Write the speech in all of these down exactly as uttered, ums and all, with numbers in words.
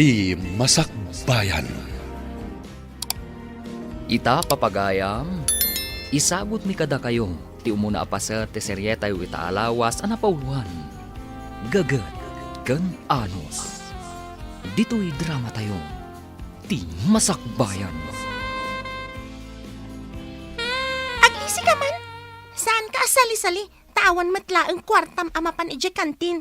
Ti Masakbayan. Ita, papagayam, isagutmi kadakayo ti umuna a paset ti serietayo ita a lawas a napauloan, Gaget ken Anos. Ditoy dramatayo, Ti Masakbayan. Agising ka man! Saanka a sali-sali, ta awan met laeng kuartam a mapan idiay kantin.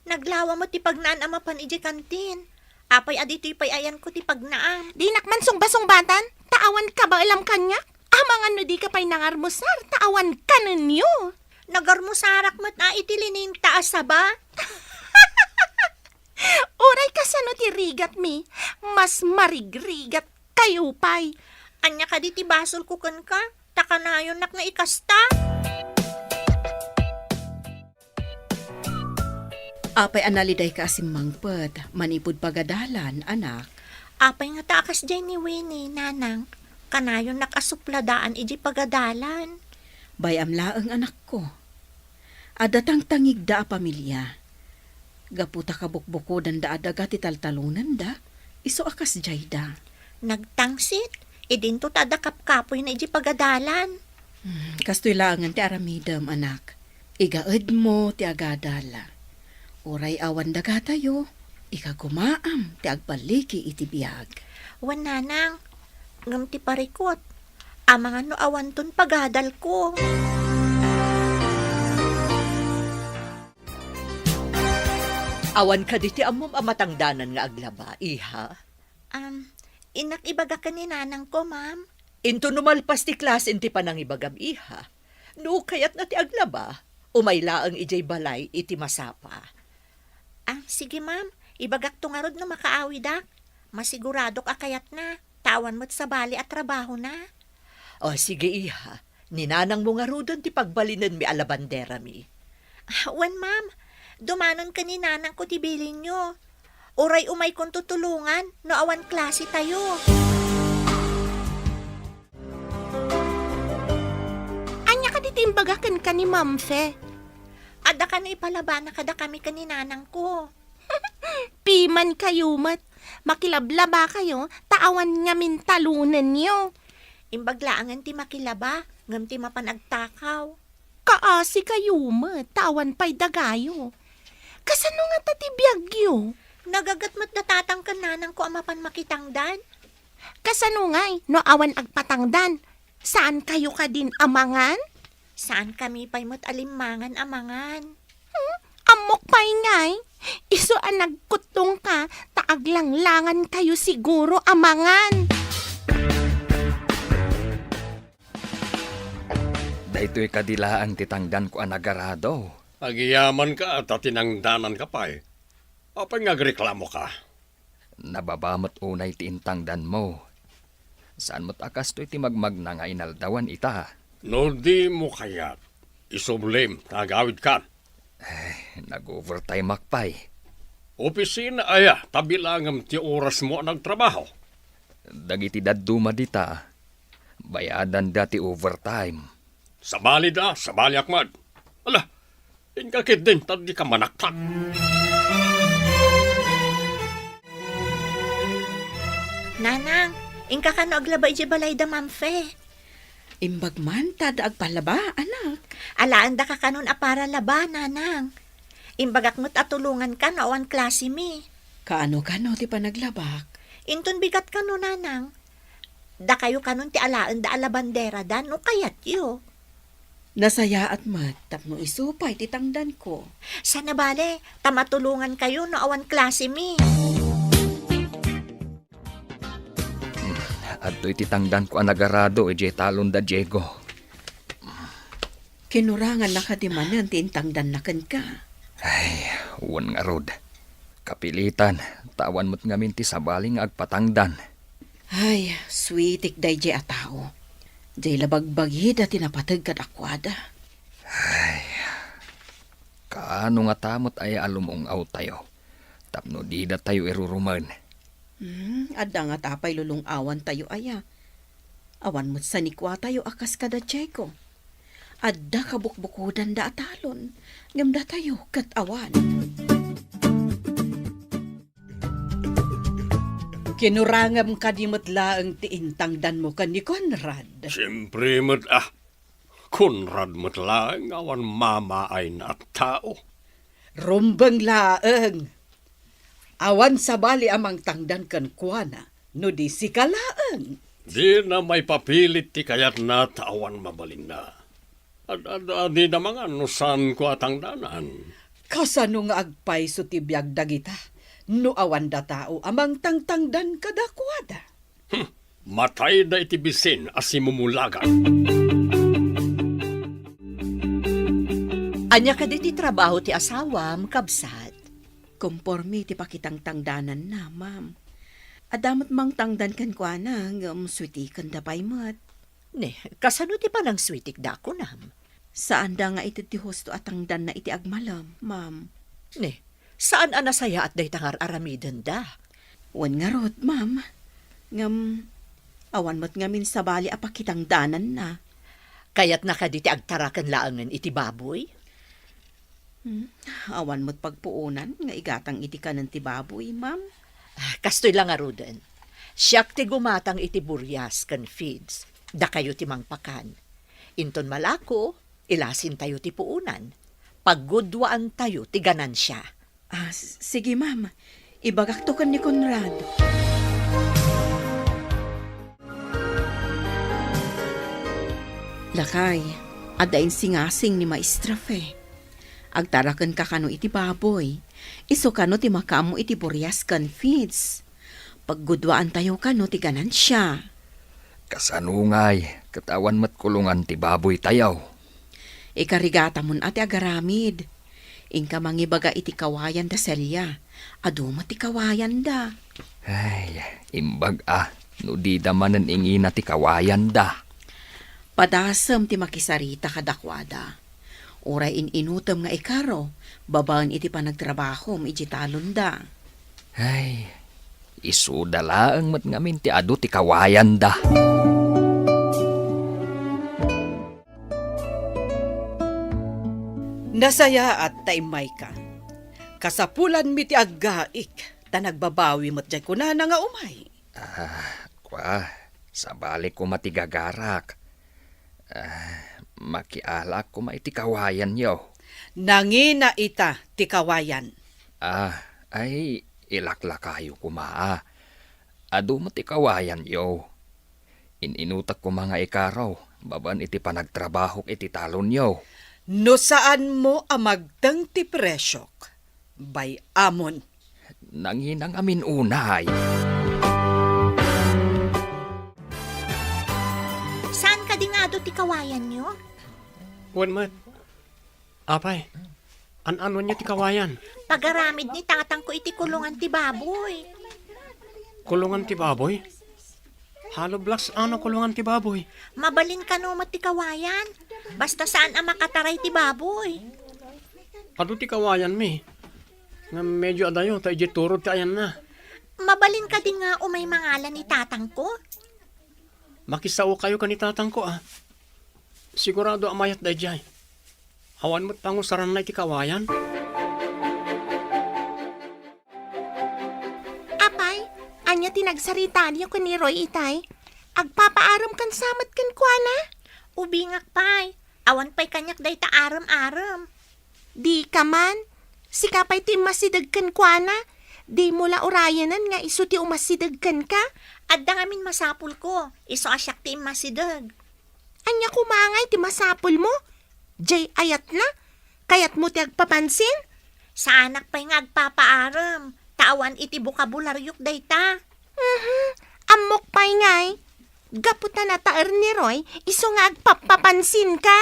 Naglawa met ti pagnaan a mapan idiay kantin. Apay a ditoy pay ayanko ti pagnaam? Dinak man sungba-sungbatan, ta awan kabaelam kaniak. Amangan no dika pay nangarmusar, ta awan kanenyo. Nagarmusarak met a iti lininta a saba. Uray kasano ti rigatmi, mas marigrigat kayo pay. Ania kadi ti basolko kenka? Ta kanayonnak nga ikasta. Apay a nalidayka a simmangpet manipud pagadalan, anak? Apay ngata a kasdiay ni Winnie, nanang? Kanayonnak a supladaan idiay pagadalan. Bay-am laeng, anakko. Adda tangtangigda a pamilia. Gapu ta kabukbukodanda a daga ti taltalonanda, isu a kasdiayda. Nagtangsit, idinto ta adda kapkapoyna idiay pagadalan. Hmm, kastoy laengen ti aramidem, anak. Igaedmo ti agadal. Uray awan dagatayo, ikagumaam ti agballigi iti biag. Wen, nanang, ngem ti parikut, amangan no awanton pagadalko. Awan kadi ti ammom a matangdanan nga aglaba, iha? Am, innak ibaga ken ni nanangko, ma'am. Inton no malpas ti klasen ti panangibagam, iha, no kayatna ti aglaba, umay laeng idiay balay iti masapa. Ah, sige, ma'am. Ibagakto ngarud no makaawidak. Masiguradok a kayatna, ta awan met sabali a trabahona. O, sige, iha. Ni nanangmo ngaruden ti pagbalinenmi a labanderami. Ah, wen, ma'am. Dumanon ken ni nanangko ti bilinyo. Uray umaykonto tulongan no awan klasetayo. Ania kadi ti imbaga kenka ni Ma'am Fe? Adda kano ipalabana kadakami ken ni nanangko. Pimankayo met. Makilablabakayo, ta awan ngamin talonenyo. Imbag laengen ti makilaba, ngem ti mapan agtakaw. Kaasikayo met, ta awan pay dagayo. Kasano ngata ti biagyo? Nagaget met da tatang ken nanangko a mapan makitangdan. Kasano ngay no awan agpatangdan? Saankayo kadin a mangan? Saankami pay met a limmangan a mangan. Hmm? Ammok pay ngay, isu a nagkuttongka, ta aglanglangankayo siguro a mangan. Daytoy kadi laeng ti tangdanko a nagarado. Agyamanak ta tinangdananka pay. Apay nga agreklamoka? Nababa met unay ti intangdanmo. Saan met a kastoy ti magmagna nga inaldawan ita. No dimo kayat, isublim ta agawidkan. Eh, nag-overtime-ak pay. Opisina aya ta bilangem ti orasmo a nagtrabaho? Dagiti dadduma dita, bayadanda ti overtime. Sabalida, sabaliak met. Ala, inka ketdin ta dika manaktak. Nanang, inka kano aglaba idiay balay da Ma'am Fe? Imbag man ta adda agpalaba, anak. Alaendaka kanon a para laba, nanang. Imbagak met a tulonganka no awan klasemi. Kaano-kano ti panaglabak? Inton bigat kano, nanang. Dakayo kanon ti alaenda a labanderada no kayatyo. Nasayaat met tapno isu pay ti tangdanko. Saan a bale, ta matulongankayo no awan klasemi. Hmm, adtoy ti tangdanko a nagarado idiay talon da Diego. Kinuranganna kadi manen ti intangdanna kenka? Ay, wen ngarud. Kapilitan, ta awan met ngamin ti sabali nga agpatangdan. Ay, sweetik daydiay a tao. Diay la bagbagida ti napateg kadakuada. Ay, kaano ngata met aya a lumung-awtayo tapno didatayo irurumen? Hmm, adda ngata pay lulung-awantayo aya? Awan met sanikuatayo a kas kada Diego. Adda kabukbukodanda a talon, ngem datayo ket awan. Kinurangem kadi met laeng ti intangdanmo ken ni Conrad? Siempre met a. Conrad met laeng awan mamaayna a tao. Rumbeng laeng. Awan sabali a mangtangdan kenkuana, no di sika laeng. Dina maipapilit ti kayatna ta awan mabalinna. Ad-, ad-, adida mangan no saanko a tangdanan. Kasano nga agpayso ti biag dagita no awanda tao a mangtangtangdan kadakuada? Hmm, matayda iti bisin a simumulagan. Ania kadi ti trabaho ti asawam, kabsat? Komporme ti pakitangtangdananna, ma'am. Adda met mangtangdan kenkuana, ngem suitikenda pay met. Ne, kasano ti panangsuitikda, kunam? Saanda nga ited ti husto a tangdanna iti agmalem, ma'am. Ne, saan a nasayaat dayta nga ar-aramidenda? Wen ngarud, ma'am. Ngem, awan met ngamin sabali a pakitangdananna. Kayatna kadi ti agtaraken laengen iti baboy? Hmm, awan met pagpuonan nga igatang iti kanen ti baboy, ma'am. Ah, kastoy la ngaruden. Siak ti gumatang iti burias ken feeds. Dakayo ti mangpakan. Inton malako, ilasintayo ti puonan. Paggudwaantayo ti ganansia. Ah, s-, sige, ma'am. Ibagakto ken ni Conrad. Lakay, adda insingasing ni Maestra Fe. Agtarakenka kano iti baboy. Isu kano ti makaammo iti burias ken feeds. Paggudwaantayo kano ti ganansia. Kasano ngay, ket awan met kulongan ti baboytayo? Ikarigatamon a ti agaramid. Inka mangibaga iti kawayan da Celia. Adu met ti kawayanda. Ay, imbag a, no dida manen ingina ti kawayanda. Padasem ti makisarita kadakuada. Uray in-inutem nga ikaro, babaen iti panagtrabahom iti talonda. Ay, isuda laeng met ngamin ti adu ti kawayanda. Nasayaat ta immayka. Kasapulanmi ti aggaik, ta nagbabawi met jay kunana nga umay. Ah, kua, sabali koma ti gagarak. Ah, makialaak koma iti kawayanyo. Nangina ita ti kawayan. Ah, ay, ilaklakayo koma, ah. Adu met ti kawayanyo. In-inutek koma nga ikaro, babaen iti panagtrabahok iti talonyo. No saanmo a magteng ti presyok, bay-amon. Nanginangamin unay. Saan kadi nga adu ti kawayanyo? Wen met. Apay, an-anuanyo ti kawayan? Pagaramid ni tatangko iti kulongan ti baboy. Kulongan ti baboy? Hollow blocks ano kulongan ti baboy? Mabalin kano met ti kawayan. Basta saan a makataray ti baboy. Adu ti kawayanmi. Ngem medyo adayo ta idiay turod ti ayanna. Mabalin kadi nga umay mangala ni tatangko? Makisaokayo ken ni tatangko, a. Sigurado a mayat daydiay. Awan met pangusaranna iti kawayan. Apay, ania ti nagsaritayo ken ni Roy itay? Agpapaarem kan sa met kenkuana? Ubingak pay. Awan pay kaniak dayta arem-arem. Dika man. Sika pay ti immasideg kenkuana. Dimo la urayanen nga isu ti umasideg kenka? Adda ngamin masapulko. Isu a siak ti immasideg. Ania koma ngay ti masapulmo? Jay ayatna? Kayatmo ti agpapansin? Saanak pay nga agpapaarem, ta awan iti bokabularyok dayta. Mhm, ammok pay ngay. Gapu ta nataer ni Roy, isu nga agpappapansinka.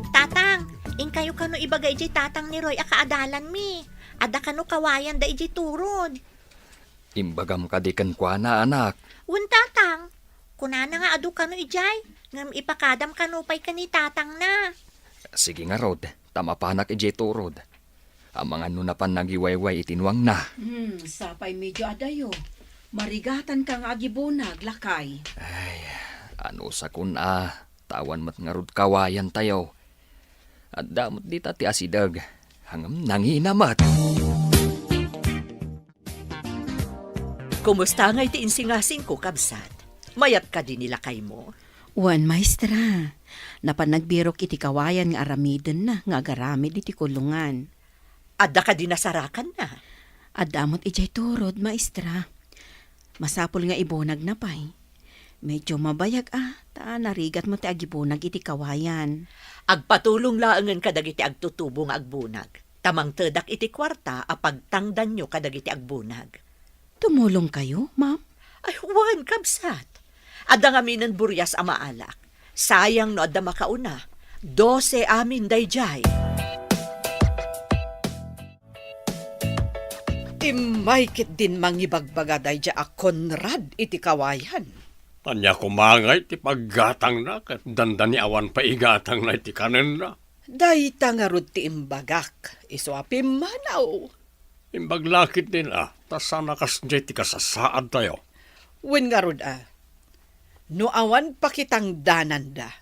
Tatang, inkayo kano ibaga idiay tatang ni Roy a kaadalanmi. Adda kano kawayan da idiay turod. Imbagam kadi kenkuana, anak? Wen, tatang. Kunana nga adu kano idiay, ngem ipakadam kano pay ken ni tatangna. Sige ngarud, ta mapanak idiay turod. Amangan no napan nagiwayway iti nuangna. Hmm, sapay medyo adayo. Marigatanka nga agibunag, lakay. Ay, anusakon a, ta awan met ngarud kawayantayo. Adda met dita ti asideg, ngem nangina met. Kumusta ngay ti insingasingko, kabsat? Mayat kadi ni lakaymo? Wen, maestra. Napan nagbirok iti kawayan nga aramidenna nga agaramid iti kulongan. Adda kadi nasarakanna? Adda met idiay turod, maestra. Masapul nga ibunagna pay. Medyo mabayag a, ta narigat met ti agibunag iti kawayan. Agpatulong laengen kadagiti agtutubo nga agbunag. Ta mangtedak iti kuarta a pagtangdanyo kadagiti agbunag. Tumulongkayo, ma'am? Ay, wen, kabsat. Adda ngaminen burias a maalak. Sayang no adda makauna. Dose amin daydiay. Immay ketdin mangibagbaga daydiay a Conrad iti kawayan. Ania koma ngay ti paggatangna ket dandani awan pay igatangna iti kanenna? Dayta ngarud ti imbagak, isu a pimmanaw. Imbag la ketdin a, ta saan a kasdiay ti kasasaadtayo. Wen ngarud a, no awan pakitangdananda,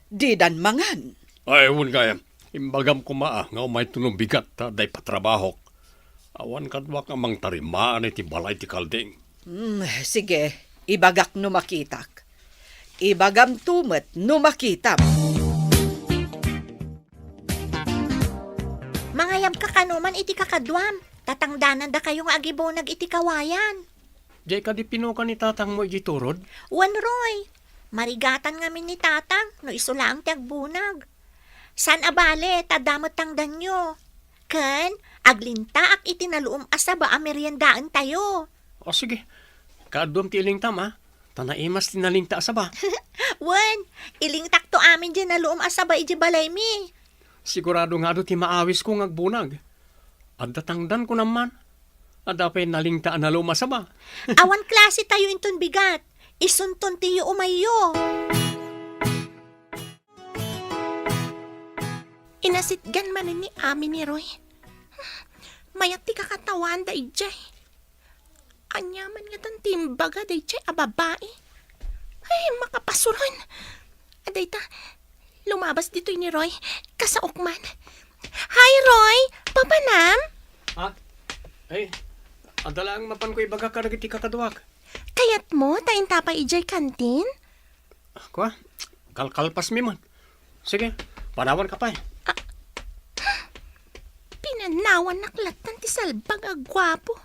didan mangan. Ay, wen gayam, imbagam koma a, nga umayto no bigat ta adda ipatrabahok. Awan kaduak nga mangtarimaan iti balay ti kalding. Hmm, sige, ibagak no makitak. Ibagamto met no makitam. Mangayabka kano man iti kakaduam, ta tangdanandakayo nga agibunag iti kawayan. Diay kadi pinuka ni tatangmo idiay turod? Wen, Roy. Marigatan ngamin ni tatang no isu laeng ti agbunag. Saan a bale, ta adda met tangdanyo. Ken, aglintaak iti naluom a saba a meriendaentayo. O sige, kaaduam ti ilingtam a, ta naimas ti nalinta a saba. Wen, ilingtakto amin diay naluom a saba idiay balaymi. Sigurado nga adu ti maawisko nga agbunag. Adda tangdan kunam man. Adda pay nalinta a naluom a saba. Awan klasetayo inton bigat. Isunton ti umayyo. Inasitgan manen ni Ami ni Roy. Mayat ti kakatawaanda idiay. Ania man ngatan ti imbaga daydiay a babai? Ay, makapasuron! Adayta, lumabas ditoy ni Roy. Kasaok man. Hi, Roy! Papanam? Ha? Ay, adda laeng mapanko ibagak kadagiti kakaduak. Kayatmo ta inta pay idiay kantin? Kua, kalkalpasmi man. Sige, panawanka pay. Ah, pinanawannak lattan ti salbag a guapo.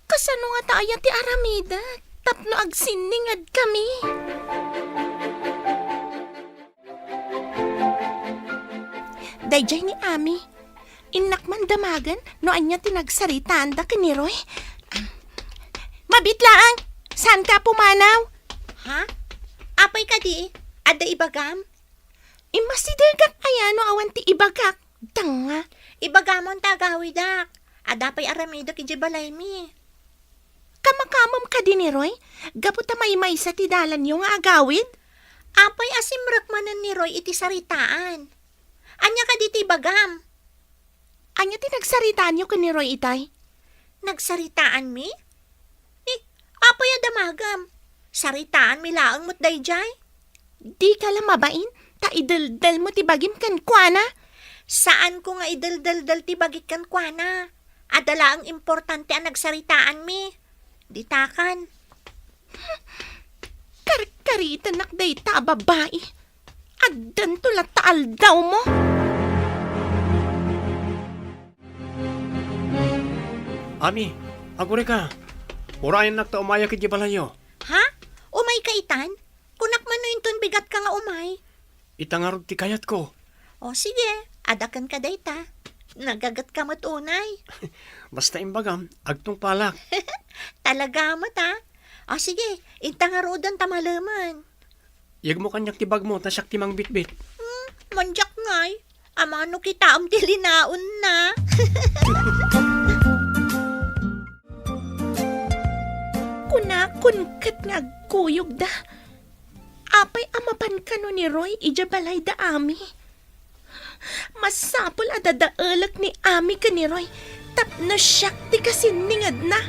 Kasano ngata aya ti aramidek tapno agsinningedkami? Daydiay ni Ami. Innak man damagen no ania ti nagsaritaanda ken ni Roy. Mabiit laeng, saanka a pumanaw? Ha? Apay kadi? Adda ibagam? Immasidegak aya no awan ti ibagak? Danga. Ibagamon ta agawidak. Adda pay aramidek idiay balaymi. Kamakamam kadi ni Roy? Gapu ta maymaysa ti dalanyo nga agawid? Apay a simrek manen ni Roy iti saritaan? Ania kadi ti ibagam? Ania ti nagsaritaanyo ken ni Roy itay? Nagsaritaanmi? Eh, apay a damagem? Saritaanmi laeng met daydiay? Dika la mabain, ta ideldelmo ti bagim kenkuana. Saanko nga ideldeldel ti bagik kenkuana. Adda laeng importante a nagsaritaanmi. Ditakan. Karkaritanak dayta a babai. Addanto latta aldawmo. Ami, agurayka. Urayennak ta umayak idiay balayyo. Ha? Umayka itan? Kunak man no inton bigatka nga umay. Ita ngarud ti kayatko. O, sige, adda kenka dayta. Nagagetka met unay. Basta imbagam, agtungpalak. Talaga met, a? O, sige, inta ngaruden ta malemen. Yegmo kaniak ti bagmo, ta siak ti mangbitbit. Hmm, mandiak ngay. Amanok itaem ti linaonna. Kunakon ket nga agkuyogda. Apay a mapan kano ni Roy idiay balayda, Ami? Masapul a dadaelek ni Ami ken ni Roy tapno siak ti kasinningedna.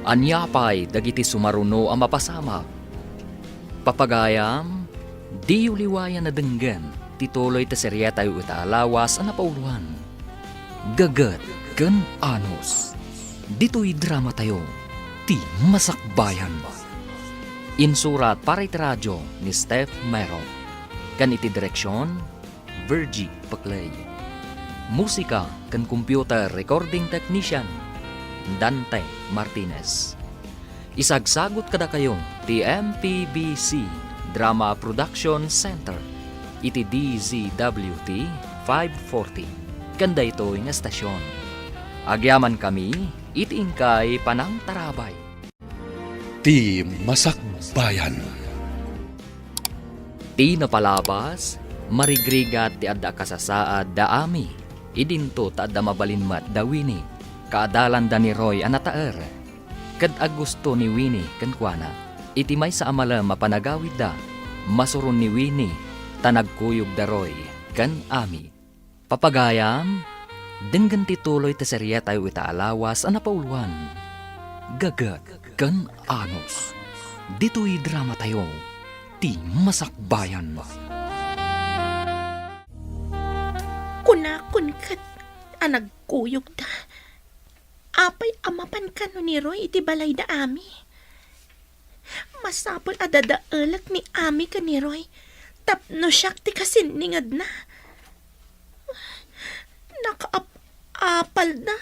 Ania pay dagiti sumaruno a mapasamak? Papagayam, diyo liwayan a denggen. Ti tuloy ti seriatayo ita a lawas a napauloan, Gaget ken Anus. Ditoy dramatayo, Ti Masakbayan. Insurat para iti radio ni Steph Mero, ken iti direksion, Virgie Paclay. Musika ken computer recording technician, Dante Martinez. Isagsagut kadakayo ti M P B C Drama Production Center iti D Z W T five forty ken daytoy nga estasion. Agyamankami iti inkay panangtarabay. Ti Masakbayan. Ti napalabas, marigrigat ti adda a kasasaad da Ami. Idinto ta adda mabalin met da Winnie, kaadalanda ni Roy a nataer. Ket agusto ni Winnie kenkuana. Iti maysa a malem a panagawidda, masuron ni Winnie ta nagkuyog da Roy ken Ami. Papagayam, denggen ti tuloy ti seriatayo ita a lawas a napauloan, Gaget ken Anus. Ditoy dramatayo, Ti Masakbayan. Kunakon ket a nagkuyogda. Apay a mapan kano ni Roy iti balayda Ami? Masapul a dadaelek ni Ami ken ni Roy tapno siak ti kasinningedna. Nakaap-apalda.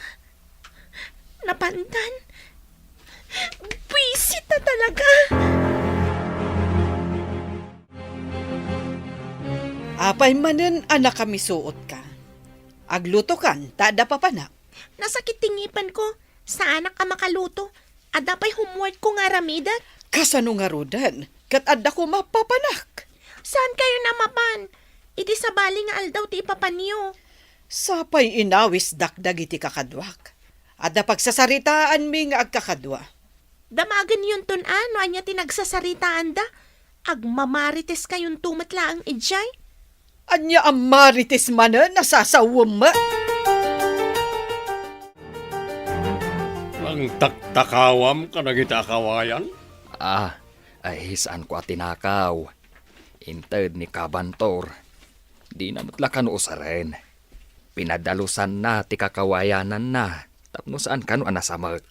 Napandan. Buisit a talaga. Apay manen a nakamisuotka? Aglutokan ta adda papanak. Nasakit ti ngipenko. Saanak a makaluto. Adda pay homeworkko nga aramidek. Kasano ngaruden? Ket adda koma papanak. Saankayon a mapan? Iti sabali nga aldaw ti ipapanyo. Sapay inawisdak dagiti kakaduak. Adda pagsasaritaanmi nga agkakadua. Damagennonton a no ania ti nagsasaritanda. Agmamariteskayonto met laeng idiay. Ania a marites manen a sasawem met? Nangtaktakawam kadagiti a kawayan? Ah, ay, saanko a tinakaw. Inted ni Kabantor. Dina met la kano usaren. Pinadalusanna ti kakawayananna tapno saan kano a nasamek.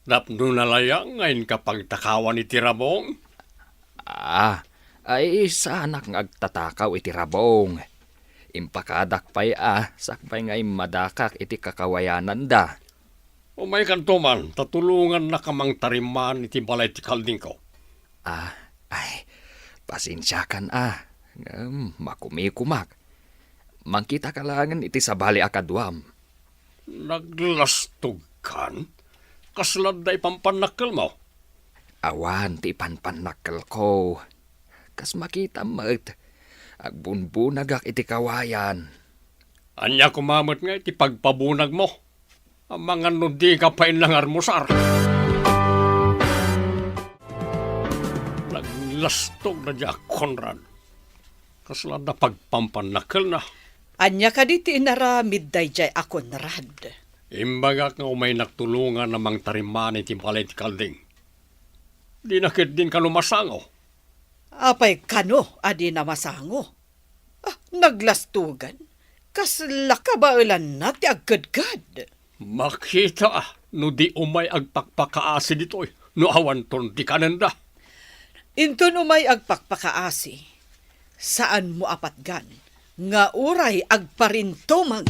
Tapno nalayang nga inka pagtakawan iti rabong? Ah, ay, saanak nga agtatakaw iti rabong. Impakadak pay a sakbay nga immadakak iti kakawayananda. Umaykanto man, ta tulongannaka mangtarimaan iti balay ti kaldingko. Ah, ay, pasensiakan a. Ngem makumikumak. Mangkitaka laengen iti sabali a kaduam. Naglastogkan? Kasla adda ipanpannakkelmo? Awan ti ipanpannakkelko. Kas makitam met, agbunbunagak iti kawayan. Ania koma met nga iti pagpabunagmo? Amangan no dika pay nangarmusar. Naglastog daydiay a Conrad. Kasla adda pagpampannakkelna. Ania kadi ti inaramid daydiay a Conrad? Imbagak nga umaynak tulongan a mangtarimaan iti balay ti kalding. Dina ketdin kano masango. Apay kano a dina masango? Ah, naglastogan. Kasla kabaelanna ti agkedked. Makita a no di umay agpakpakaasi ditoy no awanton ti kanenda. Inton umay agpakpakaasi, saanmo a patgan nga uray agparintumeng.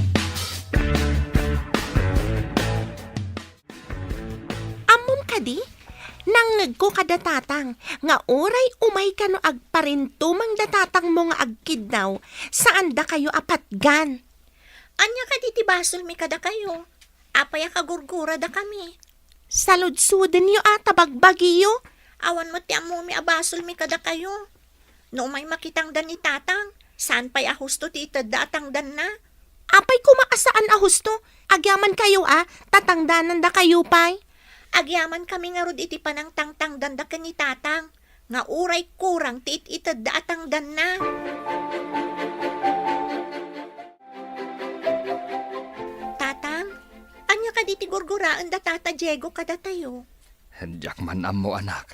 Ammom kadi? Nangngegko kada tatang nga uray umay kano agparintumeng da tatangmo nga agkidnaw, saan dakayo a patgan. Ania kadi ti basolmi kadakayo? Apay a kagurguradakami? Saludsodenyo a ta bagbagiyo. Awan met ti ammomi a basolmi kadakayo. No umay makitangdan ni tatang, saan pay a husto ti itedda a tangdanna. Apay koma a saan a husto? Agyamankayo a, ta tangdanandakayo pay. Agyamankami ngarud iti panangtangtangdanda ken ni tatang, nga uray kurang ti it-itedda a tangdanna. Tatang, ania kadi ti gurguraen da Tata Diego kadatayo? Diak man ammo, anak.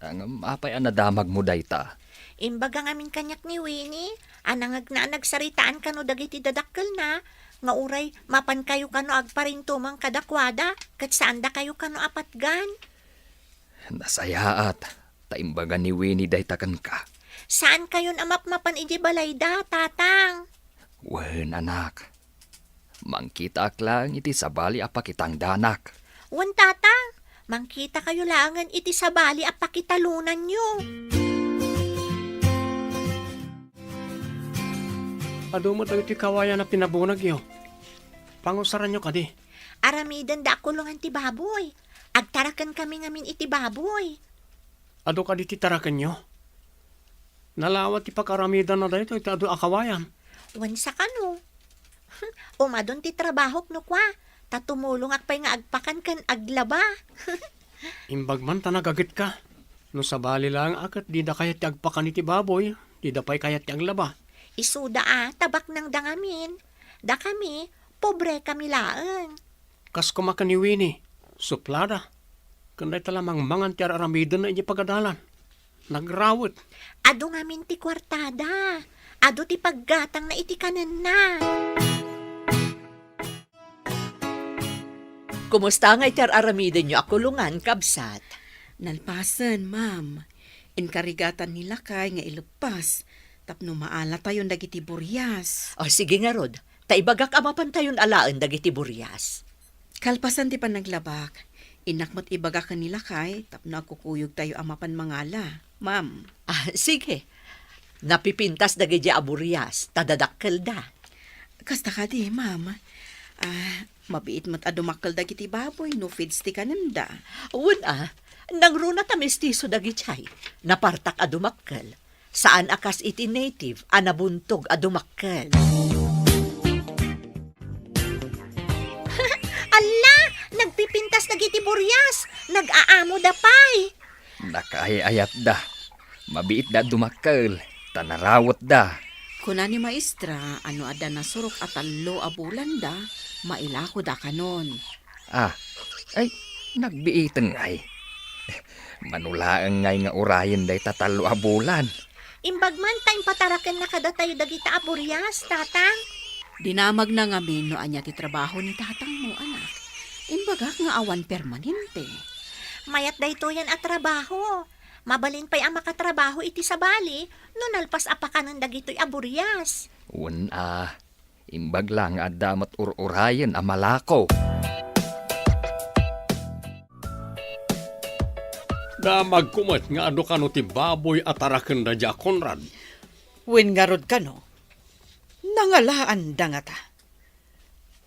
Ngem apay a nadamagmo dayta? Imbaga ngamin kaniak ni Winnie a nangngegna a nagsaritaan kano dagiti dadakkelna nga uray mapankayo kano agparintumeng kadakuada ket saandakayo kano a patgan. Nasayaat, ta imbaga ni Winnie dayta kenka. Saankayon a mapmapan idiay balayda, Tatang? Wen, anak. Mangkitaak laeng iti sabali a pakitangdanak. Wen, Tatang, mangkitakayo laengen iti sabali a pakitalonanyo. Adu met dagiti kawayan a pinabunagyo. Pangusaranyo kadi? Aramidenda a kulongan ti baboy. Agtarakenkami ngamin iti baboy. Adu kadi ti tarakenyo? Nalawa ti pakaaramidanna daytoy ti adu a kawayan. Wen, sakano? Umadun ti trabahok no kua, ta tumulongak pay nga agpakan ken aglaba. Imbag man ta nagagetka. No sabali laeng a ket dida kayat ti agpakan iti baboy, dida pay kayat ti aglaba. Isuda a, ta baknangda ngamin. Dakami, pobrekami laeng. Kas koma ken ni Winnie, suplada. Ken dayta la mangmangan ti ar-aramidenna idiay pagadalan. Nagrawet. Adu ngamin ti kuartada. Adu ti paggatangna iti kanenna. Kumusta ngay ti ar-aramidenyo a kulongan, kabsat? Nalpasen, ma'am. Inkarigatan ni lakay nga ileppas tapno maalatayon dagiti burias. O, sige ngarud, ta ibagak a mapantayon alaen dagiti burias. Kalpasan ti panaglabak, innak met ibaga ken ni lakay tapno agkukuyogtayo a mapan mangala, ma'am. Ah, sige. Napipintas dagiti a burias, ta dadakkelda. Kasta kadi, ma'am. Ah, mabiit met a dumakkel dagiti baboy no feeds ti kanenda. Wen a, nangruna ta mestizo dagiti ay. Napartak a dumakkel. Saan a kas iti native a nabuntog a dumakkel. Alla! Nagpipintas dagiti burias! Nag-aamoda pay! Nakaay-ayatda. Mabiitda a dumakkel, ta narawetda. Kuna ni Maestra a no adda nasurok a tallo a bulanda, mailakoda kanon. Ah, ay, nagbiiten ngay. Mano laeng ngay nga urayen dayta tallo a bulan. Imbag man ta impatarakenna kadatayo dagita a burias, Tatang. Dinamagna ngamin no ania ti trabaho ni tatangmo, anak. Imbagak nga awan permanente. Mayat daytoyen a trabaho. Mabalin pay a makatrabaho iti sabali no nalpas a pakanen dagitoy a burias. Wen a, imbag la nga adda met ur-urayen a malako. Damagko met nga adu kano ti baboy a tarakenda dia, Conrad. Wen ngarud kano, nangalaanda ngata.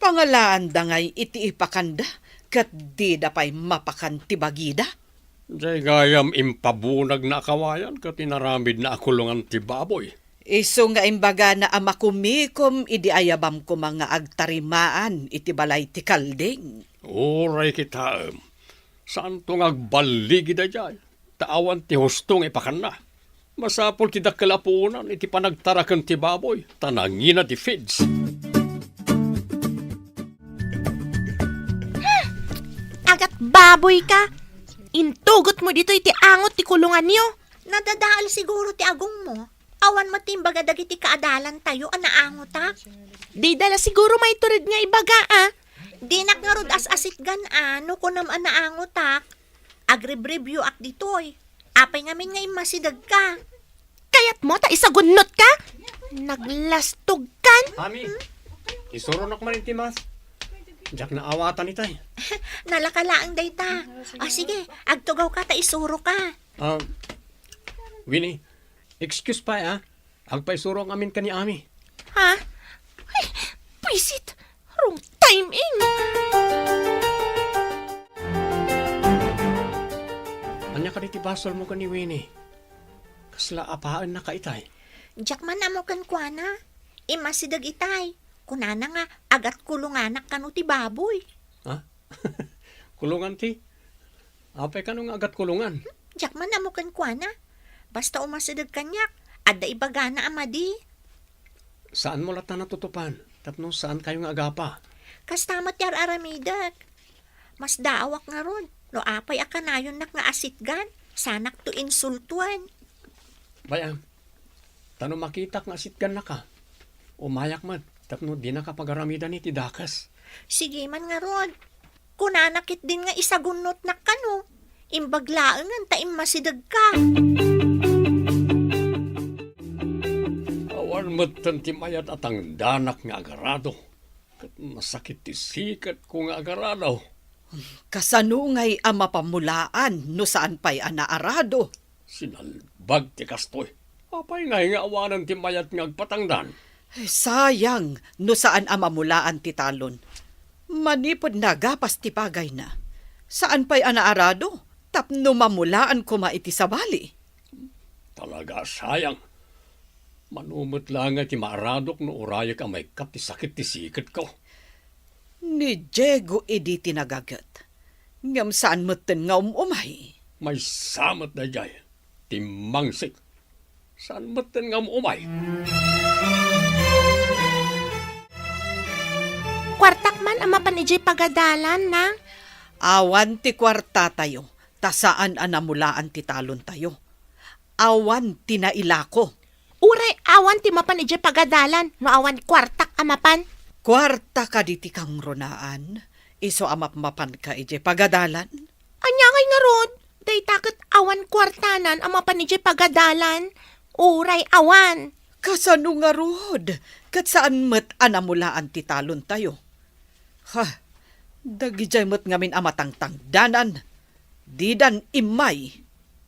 Pangalaanda ngay iti ipakanda, ket dida pay mapakan ti bagida. Jay gayam impabunagna a kawayan ket inaramidna a kulongan ti baboy. Isu nga imbagana a makumikom idi ayabam koma nga agtarimaan iti balay ti kalding. Uray kitaem, saanto nga agballigida jay, ta awan ti husto nga ipakanna. Masapul ti dakkel a puonan iti panagtaraken ti baboy, ta nangina ti feeds. Agat baboy ka! Intugot mo ditoy ti angot ti kulonganyo. Nadadael siguro ti agongmo. Awan met ti imbaga dagiti kaadalantayo a naangotak. Dida la siguro maitured nga ibaga, a. Dinak ngarud as-asitgan, a, no kunam a naangotak. Agribribioak ditoy. Apay ngamin nga immasidegka? Kayatmo ta isagunnotka? Naglastogkan? Ami, isuronok man iti mas. Diak naawatan itay. Nalaka laeng dayta. O, sige, agtugawka ta isuroka. Ah, Winnie, excuse pay, a. Agpaisuro amin ken ni Ami. Ha? Ay, buisit! Wrong timing! Ania kadi ti basolmo ken ni Winnie? Kasla apaennaka itay? Diak man ammo kenkuana. Immasideg itay. Kunana nga agat kulonganak kano ti baboy. Ha? Kulongan ti? Apay kano nga agat kulongan? Diak man ammo kenkuana. Basta umasideg kaniak, adda ibagana a madi. Saanmo latta natutupan tapno saankayo nga agapa? Kasta met ti ar-aramidek. Masdaawak ngarud no apay a kanayonnak nga asitgan, saanakto insultoen. Bay-am, Ta no makitak nga sitgannaka, umayak met tapno dinaka pagaramidani ti dakes. Sige man ngarud. Kunana ketdin nga isagunnotnak kano. Imbag laengen ta immasidegka. Awan metten ti mayat a tangdanak nga agarado, ket masakit ti siketko nga agarado. Kasano ngay a mapamulaan no saan pay a naarado? Sinalbag ti kastoy. Apay ngay nga awanen ti mayat nga agpatangdan? Sayang no saan a mamulaan ti talon. Manipud nagapas ti pagayna, saan pay a naarado tapno mamulaan koma iti sabali. Talaga a sayang. Mano met laeng ti maaradok no urayek a maikkat ti sakit ti siketko. Ni Diego idi ti nagaget, ngem saan metten nga um-umay. Maysa met daydiay, timmangsik. Saan metten nga um-umay. Kuartak man a mapan idiay pagadalan, Nang. Awan ti kuartatayo, ta saan a namulaan ti talontayo. Awan ti nailako. Uray awan ti mapan idiay pagadalan no awan kuartak a mapan. Kuarta kadi ti kangrunaan, isu a mapmapanka idiay pagadalan? Ania ngay ngarud? Dayta ket awan kuartanan a mapan idiay pagadalan. Uray awan. Kasano ngarud? Ket saan met a namulaan ti talontayo. Ha, dagidiay met ngamin a matangtangdanan, didan immay.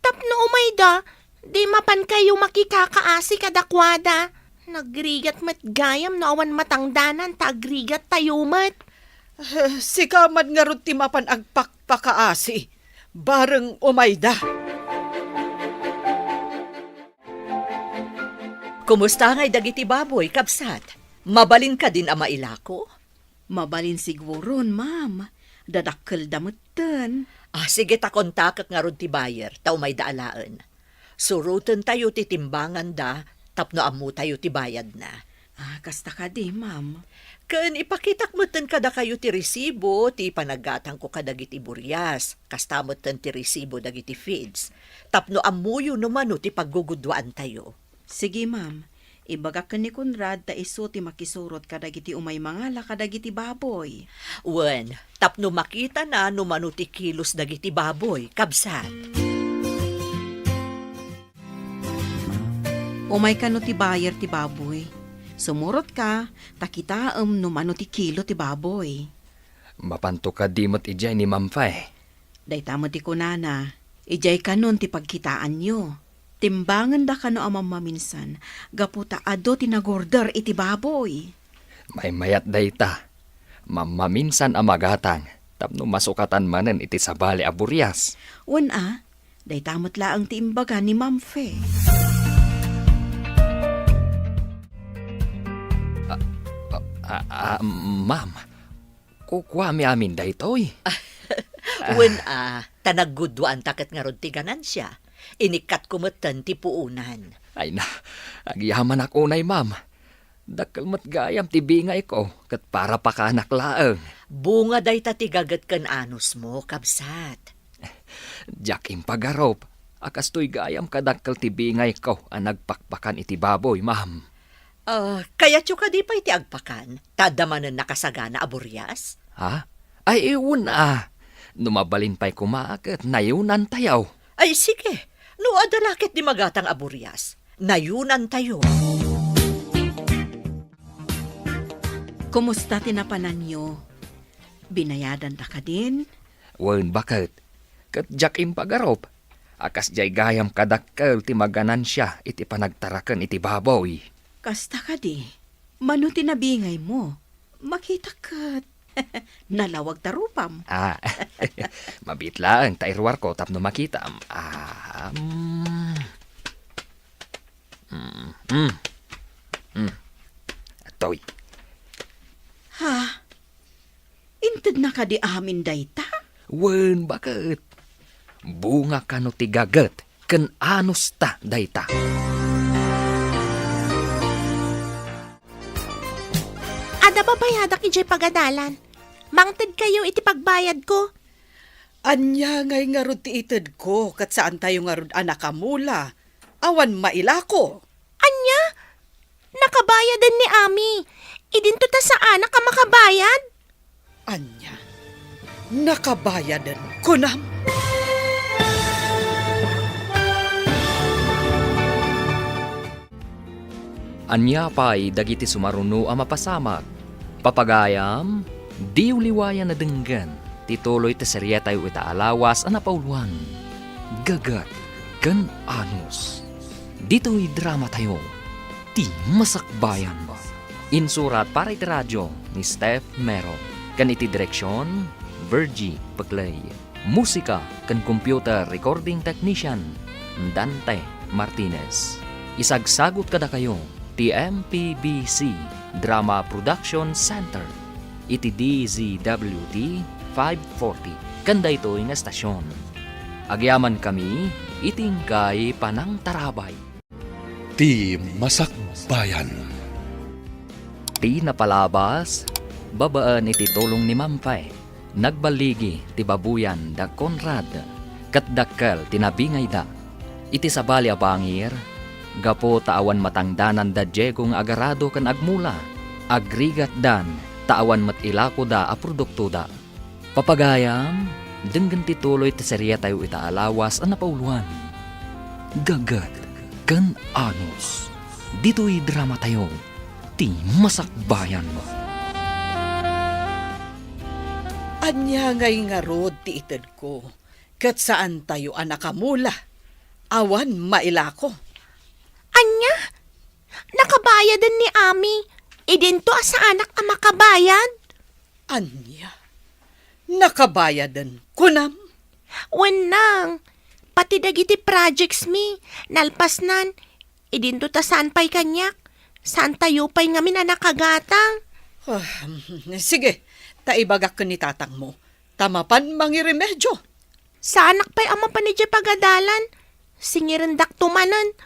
Tapno umayda, di mapankayo makikakaasi kadakuada. Nagrigat met gayam no awan matangdanan ta agrigattayo met. Eh, sika man ngarud ti mapan agpakpakaasi, bareng umayda. Kumusta ngay dagiti baboy, kabsat? Mabalin kadin a mailako? Mabalin siguron, ma'am. Dadakkelda metten. Ah, sige ta kontakek ngarud ti buyer, ta umayda alaen. Surotentayo ti timbanganda tapno ammotayo ti bayadna. Ah, kasta kadi, ma'am. Ken ipakitak metten kadakayo ti resibo ti panaggatangko kadagiti burias, kasta metten ti resibo dagiti feeds, tapno ammoyo no mano ti paggugudduaantayo. Sige, ma'am. Ibagak ken ni Conrad ta isu ti makisurot kadagiti umay mangala kadagiti baboy. Wen, tapno makitana no mano ti kilos dagiti baboy, kabsat. Umay kano ti buyer ti baboy. Sumurotka, ta kitaem no mano ti kilo ti baboy. Mapanto kadi met idiay ni Ma'am Fe? Dayta met ti kunana, idiay kanon ti pagkitaanyo. Timbangenda kano a mammaminsan, gapu ta adu ti nagorder iti baboy. Maymayat dayta. Mammaminsan a magatang, tapno masukatan manen iti sabali a burias. Wen a, dayta met laeng ti imbaga ni Ma'am Fe. Ah, ah, ah, ah, ma'am, kukuami amin daytoy. Wen a, ta naggudduaanta ket ngarud ti ganansia. Inikkatko metten ti puonan. Ay na, agyamanak unay, ma'am. Dakkel met gayam ti bingayko, ket para pakanak laeng. Bunga dayta ti gaget ken anusmo, kabsat. Diak impagarup a kastoy gayam kadakkel ti bingayko a nagpakpakan iti baboy, ma'am. Ah, kayatyo kadi pay ti agpakan, ta adda manen nakasagana a burias? Ha? Ay, wen a. No mabalin pay koma, ket nayunantayo. Ay, sige. No adda la ketdi magatang a burias, nayunantayo. Kumusta ti napananyo? Binayadanda kadin? Wen, baket. Ket diak impagarup a kasdiay gayam kadakkel ti maganansia iti panagtaraken iti baboy. Kasta kadi, mano ti nabingaymo? Makita ket nalawag ta rupam. Ah, mabiit laeng ta iruarko tapno makitam. Ah, mm. Mm, mm. Mm. Atoy. Ha? Intedna kadi amin dayta? Wen, baket. Bunga kano ti gaget ken anusta dayta. Adda babayadak idiay pagadalan. Mangtedkayo iti pagbayadko. Ania ngay ngarud ti itedko, ket saantayo ngarud a nakamula? Awan mailako. Ania? Nakabayaden ni Ami. Idinto ta saanak a makabayad. Ania? Nakabayaden, kunam? Ania pay dagiti sumaruno a mapasamak? Papagayam, diyo liwayan a denggen ti tuloy ti serietayo ita a lawas a napauloan, Gagat ken Anus. Ditoy dramatayo, Ti Masakbayan. Insurat para iti radio ni Steph Mero, ken iti direksion, Virgie Peclay. Musika ken computer recording technician, Dante Martinez. Isagsagut kadakayo ti M P B C Drama Production Center iti D Z W T five forty ken daytoy nga estasion. Agyamankami iti inkay panangtarabay. Ti Masakbayan. Ti napalabas, babaen iti tulong ni Mampe, nagballigi ti baboyan da Conrad, ket dakkel ti nabingayda. Iti sabali a bangir, gapu ta awan matangdanan da Diego nga agarado ken agmula, agrigatdan ta awan met ilakoda a produktoda. Papagayam, denggen ti tuloy ti serietayo ita a lawas a napauloan, Gagat ken Anus. Ditoy dramatayo, Ti Masakbayan. Ania ngay ngarud ti itedko, ket saantayo a nakamula? Awan mailako. Ania? Nakabayaden ni Ami. Idinto a saanak a makabayad. Ania? Nakabayaden, kunam? Wen nang, pati dagiti projects mi, nalpasnan, idinto ta saan pay kaniak, saantayo pay ngamin a nakagatang. Ah, sige, ta ibagak ken ni tatangmo, ta mapan mangiremedio. Saanak pay a mapan idiay pagadalan. Singirendakto manen.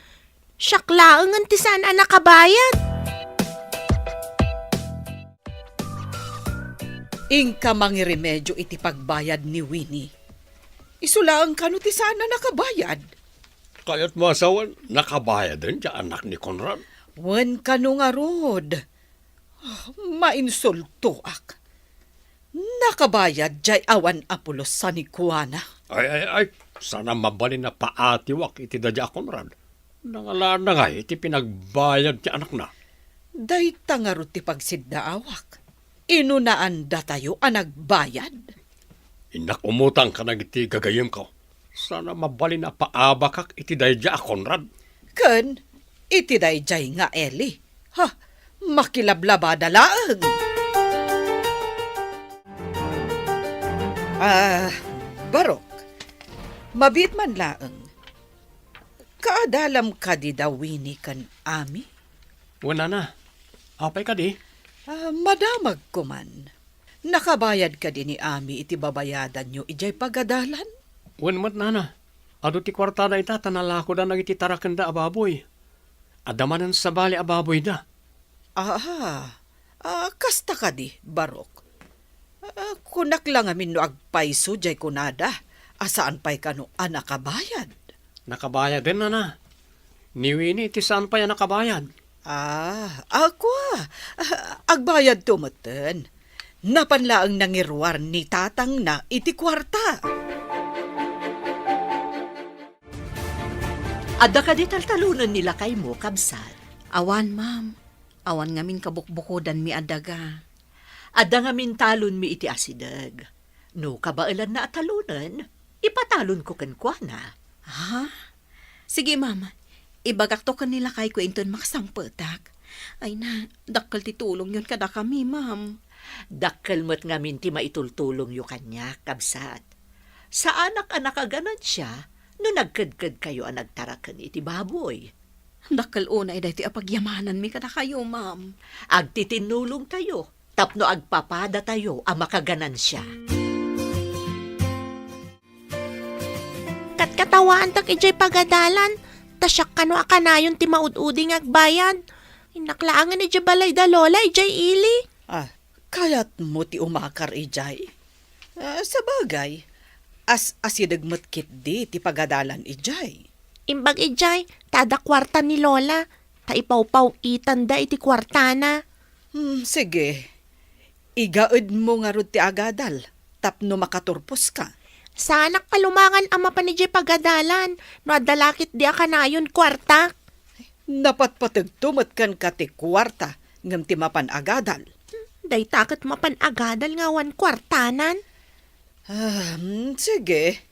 Siak laengen ti saan a nakabayad. Inka mangiremedio iti pagbayad ni Winnie. Isu laeng kano ti saan a nakabayad? Kayatmo a sawen, nakabayaden ti anak ni Conrad? Wen kano ngarud. Ah, mainsultoak. Nakabayad jay awan a pulos a ni Juana. Ay, ay, ay, saan a mabalin a paatiwak iti daydiay a Conrad. Nangalanna ngay iti pinagbayad ti anakna. Dayta ngarud ti pagsiddaawak. Inunaandatayo a nagbayad. Innak umutang kadagiti gagayyemko. Saan a mabalin a paabakak iti daydiay a Conrad. Ken iti daydiay nga Eli. Ha, makilablabada laeng. Ah, Barok, mabiit man laeng. Kaadalam kadi da Winnie ken Ami? Wen, nana. Apay kadi? Ah, madamagko man. Nakabayad kadi ni Ami iti babayadanyo idiay pagadalan? Wen met, nana. Adu ti kuartada ita ta nalakoda dagiti tarakenda a baboy. Adda manen sabali a baboyda. Aha. Ah, kasta kadi, Barok. Ah, kunak la ngamin no agpayso jay kunada a saan pay kano a nakabayad. Nakabayaden, nana. Ni Winnie ti saan pay a nakabayad. Ah, ako, ah. Ah, agbayadto metten. Napan laeng nangiruar ni tatangna iti kuarta. Adda kadi taltalonen ni lakaymo, kabsat? Awan, ma'am. Awan ngamin kabukbukodanmi a daga. Adda ngamin talonmi iti asideg. No kabaelanna a talonen, ipatalonko kenkuana. Ha? Sige, ma'am. Ibagakto ken ni lakayko inton makasangpetak. Ay na, dakkel ti tulongyon kadakami, ma'am. Dakkel met ngamin ti maitultulongyo kaniak, kabsat. Saanak a nakaganansia no nagkedkedkayo a nagtaraken iti baboy. Dakkel unay daytoy a pagyamananmi kadakayo, ma'am. Agtitinnulongtayo tapno agpapadatayo a makaganansia. Katkatawaantak idiay pagadalan, ta siak kano a kanayon ti maud-udi nga agbayad. Innak laengen idiay balay da Lola idiay ili. Ah, kayatmo ti umakar idiay? Ah, sabagay, as-asideg met ketdi ti pagadalan idiay. Imbag idiay, ta adda kuarta ni Lola. ta ipawpaw-itanda iti kuartana. Hmm, sige. Igaedmo ngarud ti agadal tapno makaturposka. Saanak palumangan a mapan idiay pagadalan no adda la ketdi a kanayon kuartak. Napatpategto met kenka ti kuarta ngem ti mapan agadal. Dayta ket mapan agadal nga awan kuartanan. Ah, hmm, sige.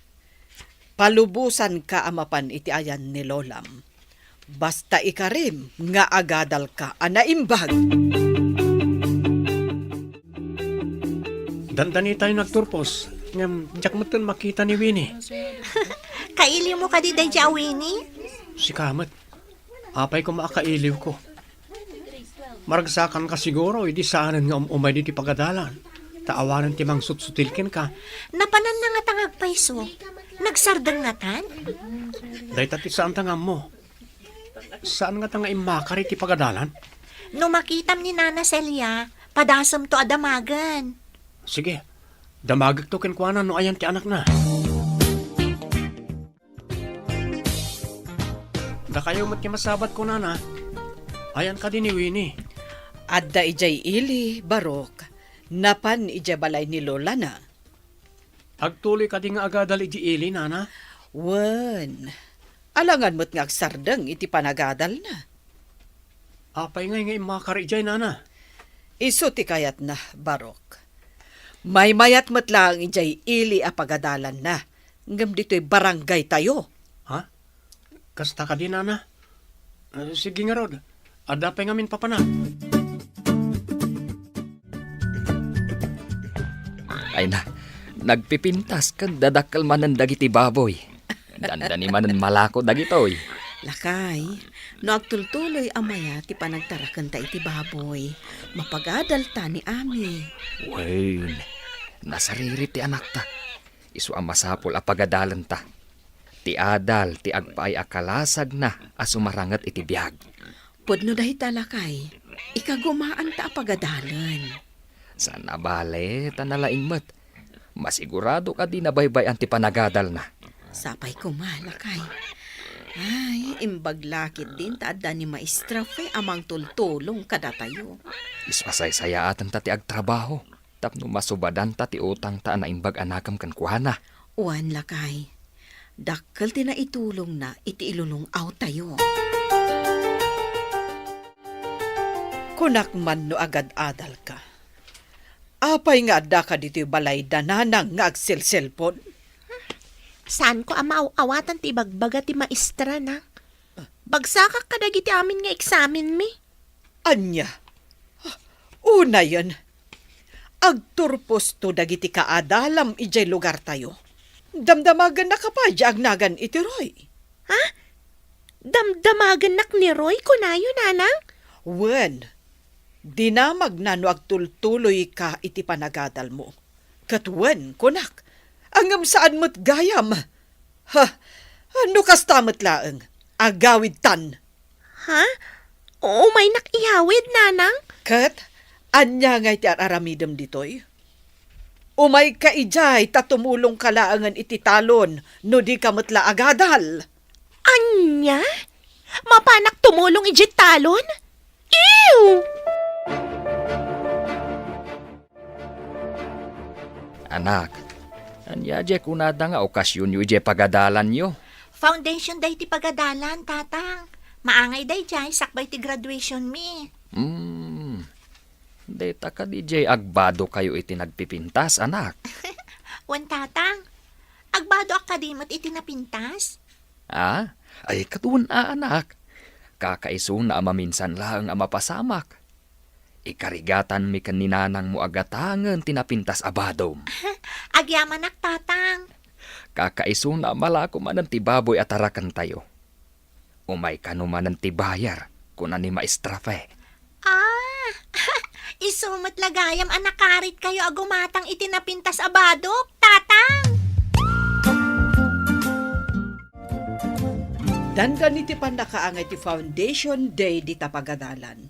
Palubosanka a mapan iti ayan ni lolam. Basta ikarim nga agadalka a naimbag. Dandanitayo nagturpos, ngem diak metten makita ni Winnie. Kailiwmo kadi daydiay a Winnie? Sika met. Apay koma a kailiwko? Maragsakanka siguro idi saanen nga um-umay ditoy pagadalan, ta awanen ti mangsutsutil kenka. Napananna ngata nga agpayso? Nagsardeng ngatan? Dayta ti saanta nga ammo. Saan ngata nga immakar iti pagadalan? No makitam ni Nana Celia, padasemto a damagen. Sige, damagekto kenkuana no ayan ti anakna. Dakayo met ti masabat, kunana. Ayan kadi ni Winnie? Adda idiay ili, Barok. Napan idiay balay ni lolana. Agtuloy kadi nga agadal idiay ili, nana? Wen. Alangan met nga agsardeng iti panagadalna. Apay ngay nga immakar idiay, nana? Isu ti kayatna, Barok. Maymayat met laeng idiay ili a pagadalanna, ngem ditoy barangaytayo. Ha? Kasta kadi, nana? Eh, sige ngarud. Adda pay ngamin papanak. Ay na, nagpipintas ken dadakkel manen dagiti baboy. Dandani manen malako dagitoy. Lakay, no agtultuloy a maya ti panagtarakenta iti baboy, mapagadalta ni Ami. Wen, nasariri ti anakta. Isu a masapul a pagadalenta. Ti adal ti agpaay a kalasagna a sumaranget iti biag. Pudno dayta, lakay. Ikagumaanta a pagadalen. Saan a bale, ta nalaing met. Masigurado kadi nabaybay-an ti panagadalna. Sapay koma, lakay. Ay, imbag la ketdin ta adda ni Maestra Fe a mangtultulong kadatayo. Isu a saysayaaten ta ti agtrabaho tapno masubadanta ti utangta a naimbag a nakem kenkuana. Wen, lakay. Dakkel ti naitulongna iti ilulung-awtayo. Kunak man no agad-adalka. Apay nga addaka ditoy balay da nanang nga agselselpon? Saanko a maaw-awatan ti ibagbaga ti maestrana. Bagsakak kadagiti amin nga eksamenmi. Ania? Unayen, agturposto dagiti kaadalam idiay lugartayo. Damdamagennaka pay diay agnagan iti Roy. Ha? Damdamagennak ni Roy, kunayo, nanang? Wen, dinamagna no agtultuloyka iti panagadalmo. Ket wen, kunak, ngem saan met gayam. Ha, no kasta met laeng, agawidtan. Ha? Umaynak iyawid, nanang? Ket ania ngay ti ar-aramidem ditoy? Umayka idiay ta tumulongka laengen iti talon no dika met la agadal. Ania? Mapanak tumulong idiay talon? Ew! Anak, ania diay kunada nga okasionyo idiay pagadalanyo? Foundation day ti pagadalan, Tatang. Maangay daydiay sakbay ti graduationmi. Hmm. Dayta kadi diay agbadokayo iti nagpipintas, anak? Wen, Tatang. Agbadoak kadi met iti napintas? Ah? Ay, ket wen a, anak. Kakaisuna a maminsan laeng a mapasamak. Ikarigatanmi ken ni nanangmo a gatangen ti napintas a badom. Agyamanak, Tatang. Kakaisuna a malako manen ti baboy a tarakentayo. Umay kano manen ti bayar, kuna ni Maestra Fe. Ah, isu met la gayam a nakaritkayo a gumatang iti napintas a badok, Tatang! Dandani ti pannakaangay ti Foundation Day dita pagadalan.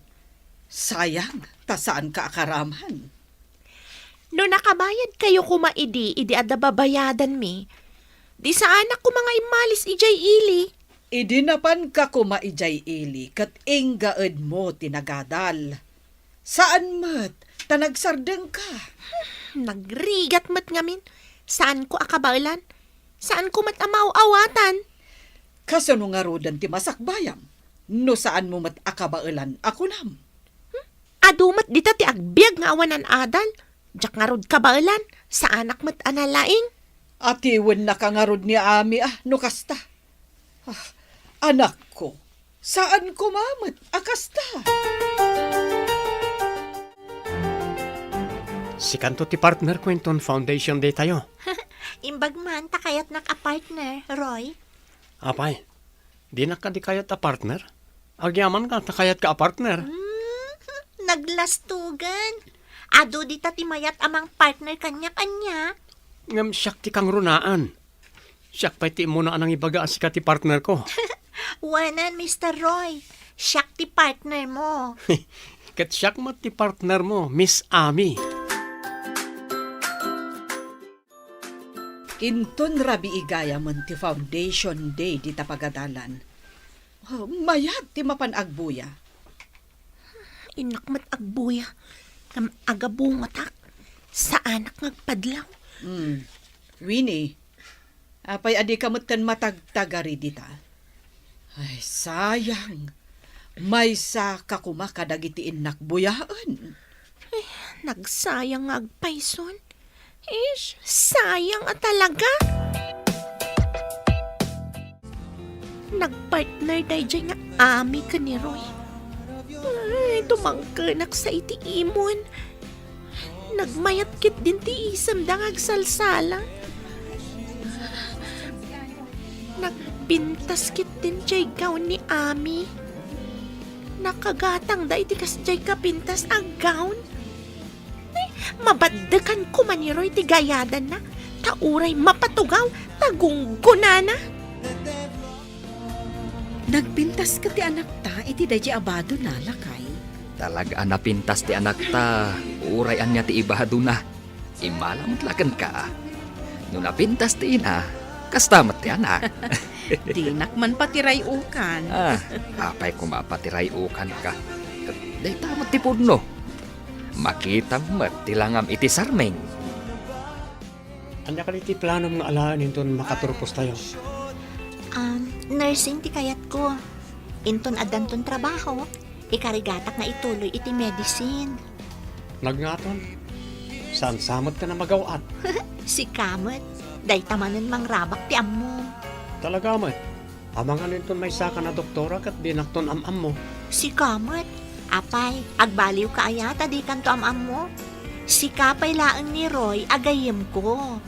Sayang, ta saanka a karaman. No nakabayadkayo koma idi, idi adda babayadanmi, di saanak koma nga immalis idiay ili. Idi napanka koma idiay ili ket inggaedmo ti nagadal. Saan met ta nagsardengka. Nagrigat met ngamin. Saanko a kabaelan. Saanko met a maaw-awatan. Kasano ngaruden ti masakbayam no saanmo met a kabaelan a kunam? Hmm? Adu met dita ti agbiag nga awanan adal. Diak ngarud kabaelan, saanak met a nalaing. Atiwennaka ngarud ni Ami a no kasta. Ah, anakko, saan koma met a kasta. Sikanto ti partnerko inton foundation day tayo. Imbag man ta kayatnak a partner, Roy. Apay, dinak kadi kayat a partner? Agyamanka ta kayatka a partner. Hmm, naglastugan. Adu dita ti mayat a mangpartner kaniak, ania? Ngem siak ti kangrunaan. Siak pay ti immuna a nangibaga a sika ti partnerko. Wanan, Mister Roy. Siak ti partnermo. Ket siak met ti partnermo, Miss Ami. Inton rabii gayamen ti foundation day dita pagadalan. Oh, mayat ti mapan agbuya. Innak met agbuya, ngem agabungotak. Saanak nga agpadlaw. Hmm. Winnie, apay a dika metten matagtagari dita? Ay, sayang. Maysaka koma kadagiti innak buyaen. Eh, nagsayang nga agpayson. Ish, sayang a talaga. Nagpartner daydiay nga Ami ken ni Roy. Ay, tumangkenak sa iti imon. Nagmayat ketdin ti isemda nga agsalsala. Nagpintas ketdin diay gown ni Ami. Nakagatangda iti kasdiay kapintas a gown. Ay, mabaddekan koma ni Roy ti gayadanna, ta uray mapatugaw ta gunggonana. Nagpintas ket ti anakta iti daydiay a badona, lakay. Talaga a napintas ti anakta, uray ania ti ibadona. Immala met la kenka. No napintas ti ina, kasta met ti anak. Dinak man patiray-ukan. Ah, apay koma patiray-ukanka? Dayta met ti pudno. Makitam met ti langam iti sarming. Ania kadi ti planom nga alaen inton makaturpostayo? Um, nursing ti kayatko. Inton addanton trabaho, ikarigatak nga ituloy iti medicine. Nagngaton, saan sa met ken a magaw-at? Sika met, dayta manen mangrabak ti ammom. Talaga met, amangan inton maysaka a doktora ket dinakton am-ammo. Sika met, apay, agbaliwka aya ta dikanto am-ammo? Sika pay laeng ni Roy a gayyemko.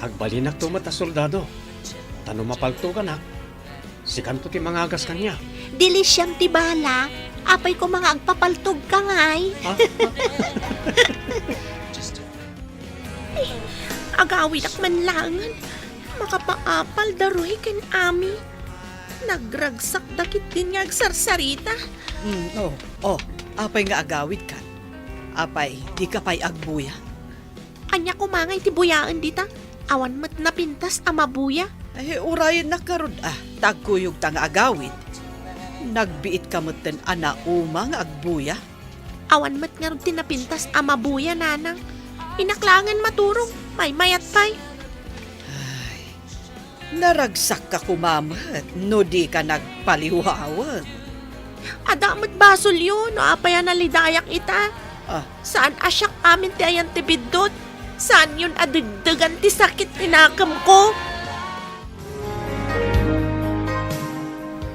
Agbalinakto met a soldado, ta no mapaltoganak, sikanto ti mangagas kaniak. Dili siam ti bala. Apay koma nga agpapaltogka ngay? Ha? Ay, agawidak man laengen. Makapaapal da Roy ken Ami. Nagragsakda ketdin nga agsarsarita. Mm, oh, oh, apay nga agawidkan? Apay, dika pay agbuya? Ania koma ngay ti buyaen dita? Awan met napintas a mabuya. Ay, urayennak ngarud a, ta agkuyogta nga agawid. Nagbiitka metten a nauma nga agbuya. Awan met ngarud ti napintas a mabuya, nanang. Innak laengen maturog, maymayat pay. Ay, Naragsakka koma met no dika nagpaliwawen. Adda met basolyo no apay a nalidayak ita. Ah. Saan a siak amin ti ayan ti biddut. Saanyon a degdegan ti sakit ti nakemko.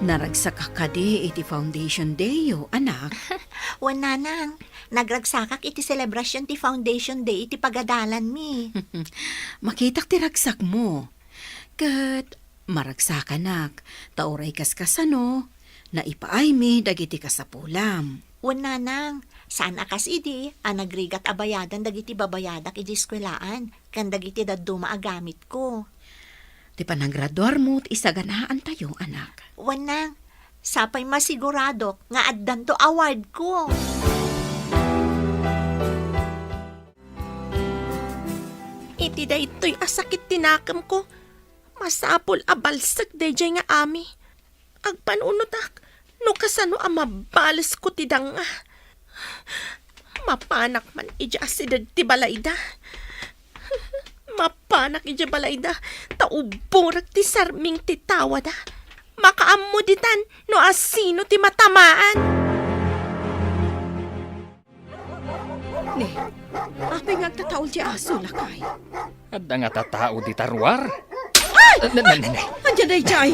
Naragsakka kadi iti foundation dayyo, anak? Wen, nanang, nagragsakak iti selebrasyon ti foundation day iti pagadalanmi. Makitak ti ragsakmo. Ket maragsakanak, ta uray kaskasano, naipaaymi dagiti kasapulam. Wen, nanang, saan a kas idi a nagrigat a bayadan dagiti babayadak idi eskuelaan ken dagiti dadduma a gamitko. Ti panagraduarmo ti isaganaantayo, anak. Wen, nang, sapay masiguradok nga addanto awardko. Iti daytoy a sakit ti nakemko, masapul a balsek daydiay nga ami. Agpanunotak no kasano a mabalesko ti danga. Mapanak man idiay asideg ti balayda. Mapanak idiay balayda, ta uborek ti sarming ti tawada. Makaammo ditan no asino ti matamaan. Ne, apay nga agtataul ti aso, lakay? Adda nga tatao dita ruar? Ay! Ne, ne, ne, ne. Ania daydiay?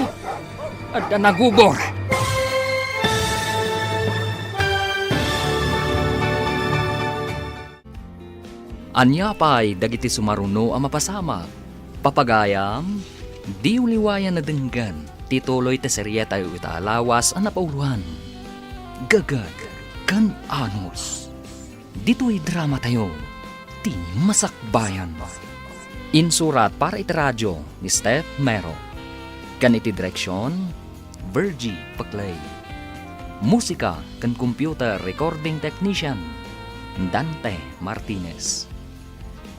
Adda nagubor. Ania pay dagiti sumaruno a mapasamak? Papagayam, diyo liwayan a denggen ti tuloy ti serietayo ita a lawas a napauloan, Gagad ken Anos. Ditoy dramatayo, ti Masakbayan. Insurat para iti radio ni Steph Mero. Ken iti direksion, Virgie Paclay. Musika ken computer recording technician, Dante Martinez.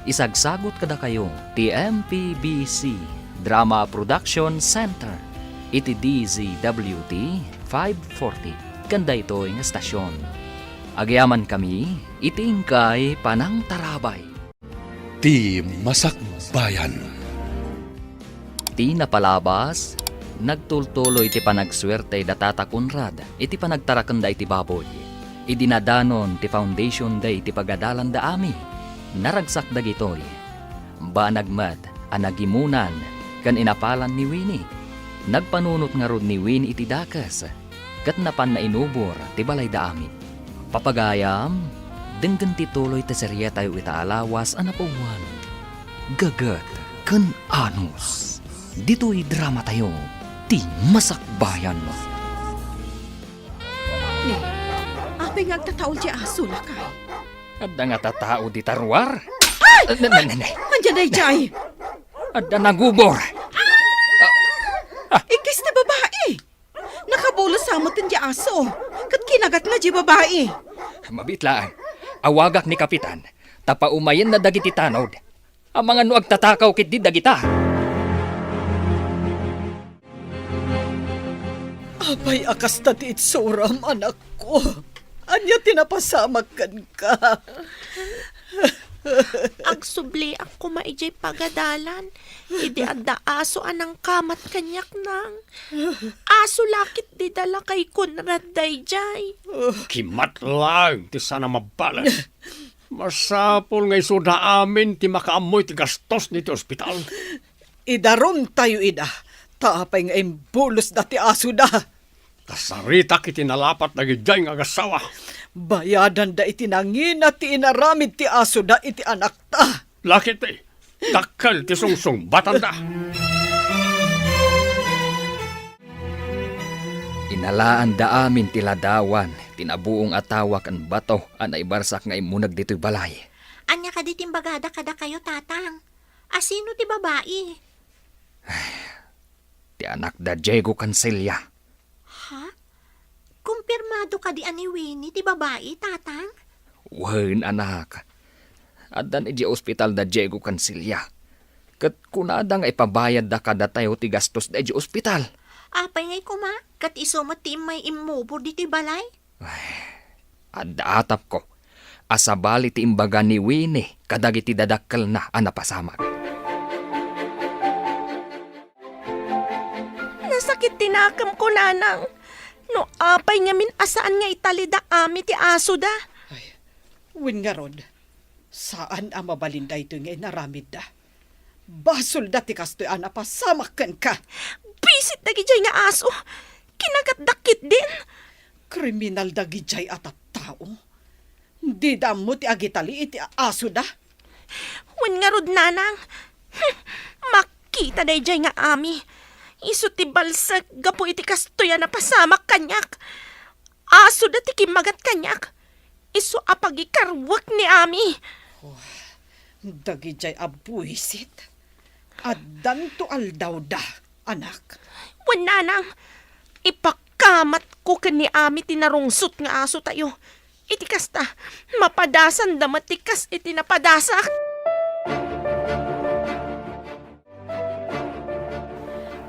Isagsagut kadakayo ti M P B C Drama Production Center iti D Z W T five forty ken daytoy nga estasion. Agyamankami iti inkay panangtarabay. Ti Masakbayan. Ti napalabas, nagtultuloy ti panagsuerte da Tata Conrad iti panagtarakenda iti baboy. Idi nadanon ti foundation day ti pagadalanda Ami, naragsak dagitoy. Banag met a nagimunan ken inapalan ni Winnie. Nagpanunot ngarud ni Winnie iti dakes ket napanna inubor ti balayda Ami. Papagayam, denggen ti tuloy ti serietayo ita a lawas a napauluan, Gagad ken Anos. Ditoy dramatayo, ti Masakbayan. Ne, apay nga agtataul ti aso, lakay? Adda nga tatao dita ruar? Ay! Ne, ne, ne, ne. Ania daydiay? Adda nagubor. Ah, ah. Ikkis ti babai. Nakabulos sa met ti aso, ket kinagatna ti babai. Mabiit laeng. Awagak ni Kapitan, ta paumayenna dagiti tanod. Amangan no agtatakaw ketdi dagita. Apay a kasta ti itsuram, anakko? Ania ti napasamak kenka? Agsubliak koma idiay pagadalan, idi adda aso a nangkamat kaniak, nang. Aso la ketdi da lakay Conrad daydiay. Kimat laeng ti saan a mabales. Masapul nga isuda amin ti makaammo iti gastos iti ospital. Idarumtayo ida, ta apay nga imbulosda ti asoda. Kasaritak iti nalapat dagidiay nga agassawa. Bayadanda iti nangina ti inaramid ti asoda iti anakta. Lakay ti dakkel ti sungsungbatanda. Inalaanda amin ti ladawan ti nabuong a tawa ken bato a naibarsak nga immuneg ditoy balay. Ania kadi ti imbagada kadakayo, Tatang? Asino ti babai? Ti anak da Diego Cancilia. Ha? Kumpirmado kadi a ni Winnie ti babai, Tatang? Wen, anak. Addan idiay ospital da Diego Cancilia. Ket kunada nga ipabayadda kadatayo ti gastos da idiay ospital. Apay ngay koma, ket isu met ti immay immubor ditoy balay? Ay, adda atapko a sabali ti imbaga ni Winnie kadagiti dadakkelna a napasamak. Nasakit ti nakemko, Nanang. No apay ngamin a saan nga italida Ami ti asoda? Ay, wen ngarud, saan a mabalin daytoy nga inaramidda. Basolda ti kastoy a napasamak kenka. Bisit dagidiay nga aso. Kinagatda ketdin. Kriminal dagidiay a tattao. Dida ammo ti agitali iti asoda. Wen ngarud, Nanang. Hmm, makita daydiay nga Ami. Isu ti balsek gapu iti kastoy a napasamak kaniak. Asoda ti kimmagat kaniak. Isu a pagikarwek ni Ami. Oh, dagidiay a buisit. Addanto aldawda, anak. Wen, Nanang, ipakamatko ken ni Ami ti narungsot nga asotayo. Iti kasta, mapadasanda met ti kas iti napadasak.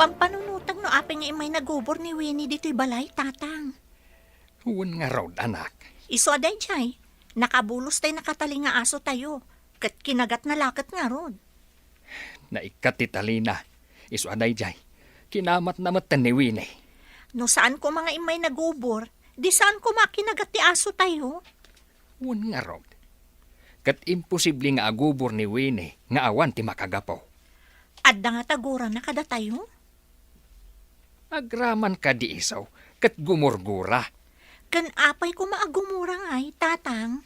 Pampanunotek no apay Nga immay nagubor ni Winnie ditoy balay, Tatang. Wen ngarud, anak. Isu a daydiay, nakabulos tay nakatali nga asotayo, ket kinagatna laket ngarud. Naikkat ti talina. Isu a daydiay, kinamatna metten ni Winnie. No saan koma nga immay nagubor, di saan koma a kinagat ti asotayo. Wen ngarud. Ket imposible nga agubor ni Winnie nga awan ti makagapu. Adda nga tagurana kadatayo? Agraman kadi isu, ket gumurgura. Ken apay koma a gumura ngay, Tatang?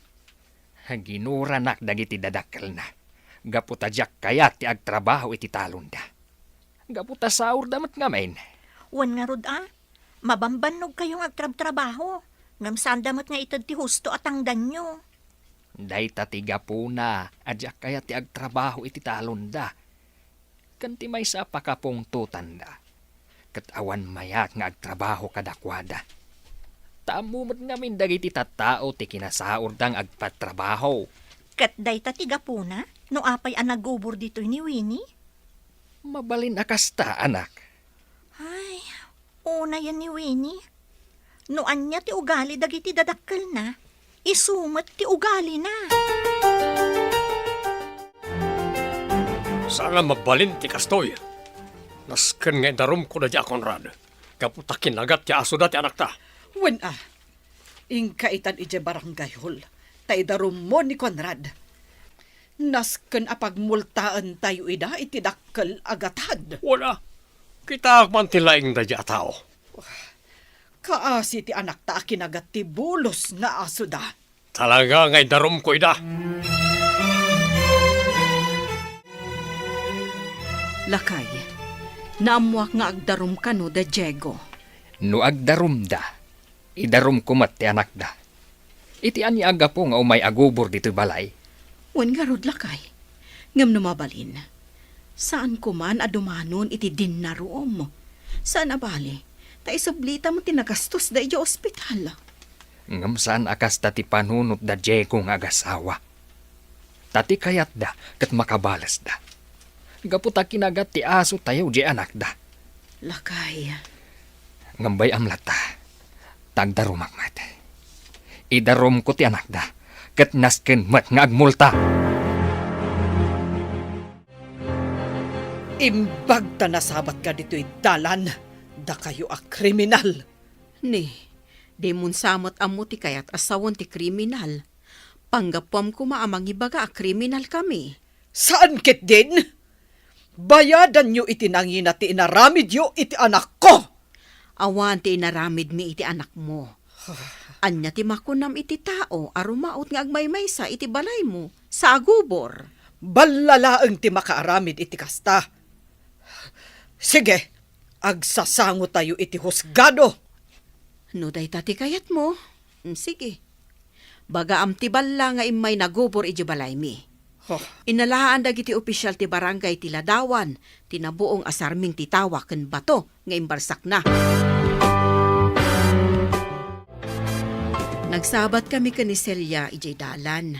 Ginuranak dagiti dadakkelna, gapu ta diak kayat ti agtrabaho iti talonda. Gapu ta saorda met ngamin. Wen ngarud a, mabambannogkayo nga agtrabtrabaho, ngem saanda met nga ited ti husto a tangdanyo. Dayta ti gapuna a diak kayat ti agtrabaho iti talonda. Ken ti maysa a pakapungtotanda, ket awan mayat nga agtrabaho kadakuada. Ta ammo met ngamin dagiti tattao ti kinasaorda nga agpatrabaho. Ket dayta ti gapuna no apay a nagubor ditoy ni Winnie? Mabalin a kasta, anak. Ay, unayen ni Winnie. No ania ti ugali dagiti dadakkelna, isu met ti ugalina. Saan a mabalin ti kastoy. Nasken nga idarumko daydi a Conrad, gapu ta kinagat ti asoda ti anakta. Wen a, inka itan idiay barangay hall, ta idarummo ni Conrad. Nasken a pagmultaentayo ida iti dakkel a gatad. Wen a, kitaak man ti laing daydi a tao. Kaasi ti anakta a kinagat ti bulos nga asoda. Talaga nga idarumko ida. Lakay, naammoak nga agdarum kano da Diego. No agdarumda, idarumko met ti anakda. Iti ania a gapu nga umay agubor ditoy balay? Wen ngarud, lakay. Ngem no mabalin, saan koman a dumanon iti dinnarom. Saan a bali, ta isublita met ti nagastosda idiay ospital. Ngem saan a kasta ti panunot da Diego nga agasawa. Ta ti kayatda ket makabalesda. Gapu ta kinagat ti asotayo diay anakda. Lakay. Ngem bay-am latta, ta agdarumak met. Idarumko ti anakda, ket nasken met nga agmulta. Imbag ta nasabatka ditoy dalan, dakayo a kriminal! Ni, dimon sa met ammo ti kayat a sawen ti kriminal. Panggapuam koma a mangibaga a kriminal kami. Saan ketdin? Bayadanyo iti nangina ti inaramidyo iti anakko. Awan ti inaramidmi iti anakmo. Ania ti makunam iti tao a rumaot nga agmaymaysa iti balaymo sa agubor? Balla laeng ti makaaramid iti kasta. Sige, agsasangotayo iti husgado. No dayta ti kayatmo, mm, sige. Bagaam ti balla nga immay nagubor idiay balaymi. Huh. Inalaan dagiti opisyal ti barangay ti ladawan ti nabuong a sarming ti tawa ken bato nga imbarsakna. Nagsabat kami ken ni Celia idiay dalan.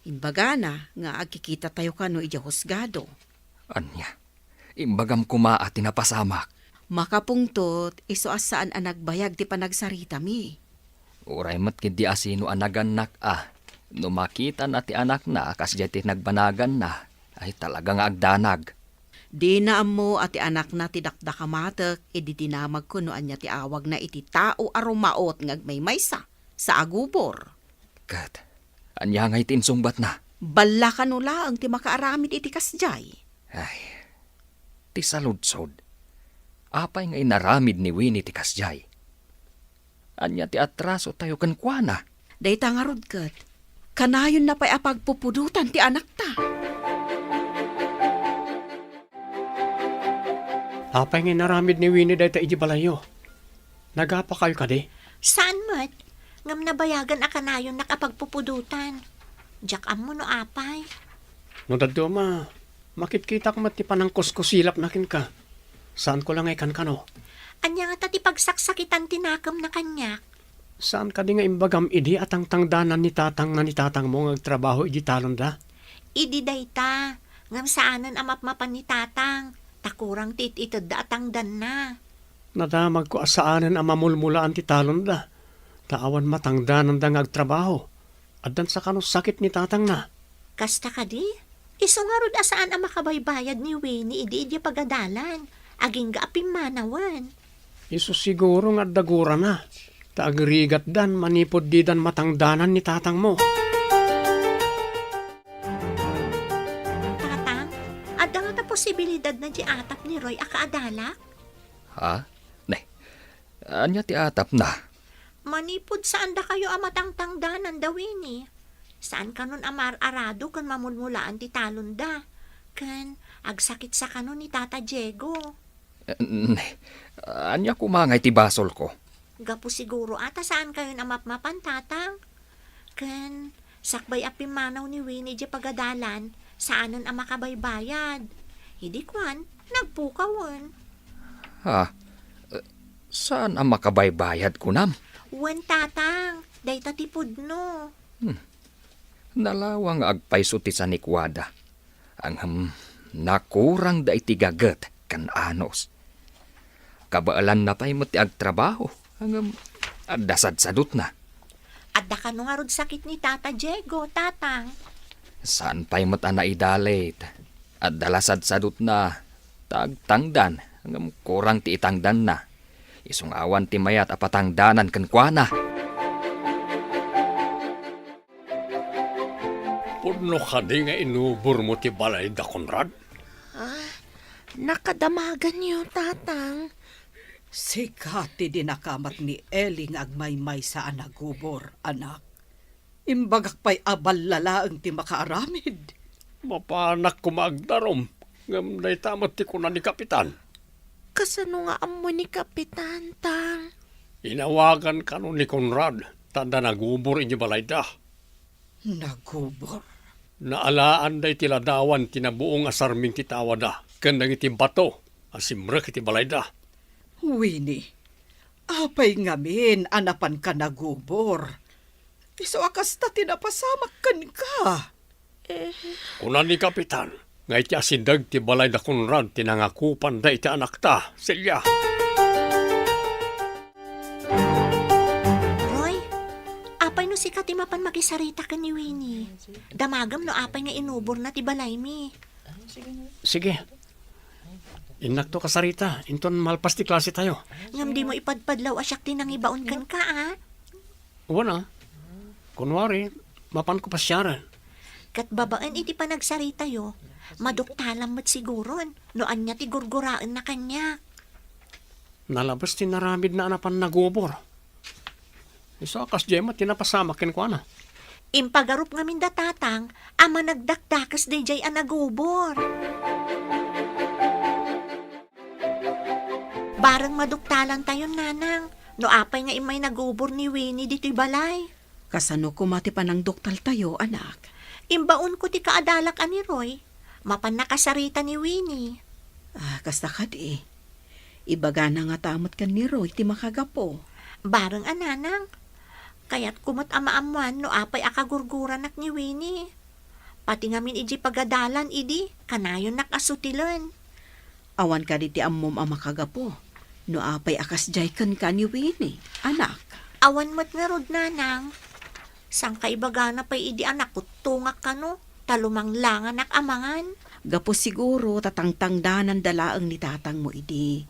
Imbagana nga agkikitatayo kano idiay husgado. Ania? Imbagam koma a ti napasamak. Makapungtot, isu a saan a nagbayag ti panagsaritami. Uray met ketdi a sino a nagannak a, no makitana ti anakna a kasdiay ti nagbanaganna, ay talaga nga agdanag. Dina ammo a ti anakna ti dakdakamatek idi dinamagko no ania ti awagna iti tao a rumaot nga agmaymaysa sa agubor. Ket ania ngay ti insungbatna? Balla kano laeng ti makaaramid iti kasdiay. Ay, ti saludsod, apay nga inaramid ni Winnie ti kasdiay? Ania ti atrasotayo kenkuana? Dayta ngarud ket, kanayonna pay a pagpupudotan ti anakta. Apay nga inaramid ni Winnie dayta idiay balayyo? Nagapakayo kadi? Saan met, ngem nabayagan a kanayonnak a pagpupudotan. Diak ammo no apay. No dadduma, makitkitak met ti panangkuskusilapna kenka. Saanko la nga ikankano. Ania ngata ti pagsaksakitan ti nakemna kaniak? Saan kadi nga imbagam idi a tangtangdanan ni tatangna ni tatangmo nga agtrabaho idi talonda? Idi dayta, ngem saanen a mapmapan ni tatang, ta kurang ti it-itedda a tangdanna. Nadamagko a saanen a mamulmulaan ti talonda, ta awan matangdananda nga agtrabaho. Addan sa kano sakit ni tatangna. Kasta kadi? Isu ngarud a saan a makabaybayad ni Winnie idi idiay pagadalan, agingga a pimmanawen. Isu siguro nga adda gurana, ta agrigatdan manipud didan matangdanan ni tatangmo. Tatang, adda ngata posibilidad na di atap ni Roy a kaadalak? Ha? Ne, ania ti atapna? Manipud saandakayo a matangtangdanan da Winnie. Saan kanon a mar-arado ken mamulmulaan ti talonda. Ken agsakit sa kanon ni Tata Diego. Eh, ne, ania koma ngay ti basolko? Gapu siguro a ta saan kayon a mapmapan, Tatang. Ken sakbay a pimmanaw ni Winnie idiay pagadalan, saanen a makabaybayad. Idi kuan, nagpukawen. Ha? Eh, saan a makabaybayad, kunam? Wen, Tatang, dayta ti pudno. Hmm. Nalawang nga agpayso ti sanikuada. Ngem, nakurangda iti gaget ken anus. Kabaelanna pay met ti agtrabaho, ngem adda sadsadutna. Adda kano ngarud sakit ni Tata Diego, Tatang? Saan pay met a naidalit. Adda la sadsadutna, ta agtangdan, ngem kurang ti itangdanna. Isu nga awan ti mayat a patangdanan kenkuana. Pudno kadi nga inubormo ti balay da Conrad? Ah, nakadamaganyo, Tatang. Sika ti dinakamat ni Eli nga agmaymaysa a nagubor, anak. Imbagak pay a balla laeng ti makaaramid. Mapanak koma agdarum, ngem dayta met ti kuna ni Kapitan. Kasano nga ammo ni Kapitan, Tang? Inawagan kano ni Conrad, ta adda nagubor idiay balayda. Nagubor? Naalaanda iti ladawan ti nabuong a sarming ti tawada ken dagiti bato a simrek iti balayda. Winnie, apay ngamin a napanka nagubor? Isu a kasta ti napasamak kenka. Eh. Kuna ni Kapitan nga iti asideg ti balay da Conrad ti nangakupanda iti anakta, Celia. Roy, apay no sika ti mapan makisarita ken ni Winnie? Damagem no apay nga inuborna ti balaymi. Sige. Innakto kasarita, inton malpas ti klase tayo. Ngem dimo ipadpadlaw a siak ti nangibaon kenka, a? Wen a. Kunwari, mapanko pasiaren. Ket babaen iti panagsaritayo, maduktalam met siguron no ania ti gurguraenna kaniak. Nalabes ti naramidna a napan nagubor. Isu a kasdiay met ti napasamak kenkuana. Impagarup ngamin da Tatang a managdakdakes daydiay a nagubor. Bareng maduktalantayon, Nanang, no apay nga immay nagubor ni Winnie ditoy balay. Kasano koma ti panangduktaltayo, anak? Imbaonko ti kaadalak a ni Roy. Mapan nakasarita ni Winnie. Ah, kasta kadi. Ibagana ngata met ken ni Roy ti makagapu. Bareng a, Nanang. Kayatko met a maammoan no apay a kagurguranak ni Winnie. Pati ngamin idiay pagadalan idi, kanayonnak a sutilen. Awan kadi ti ammom a makagapu no apay a kasdiay kenka ni Winnie, anak? Awan met ngarud, Nanang. Sangkaibagana pay idi a nakuttongak kano, ta lumanglanganak a mangan. Gapu siguro ta tangtangdananda laeng ni tatangmo idi.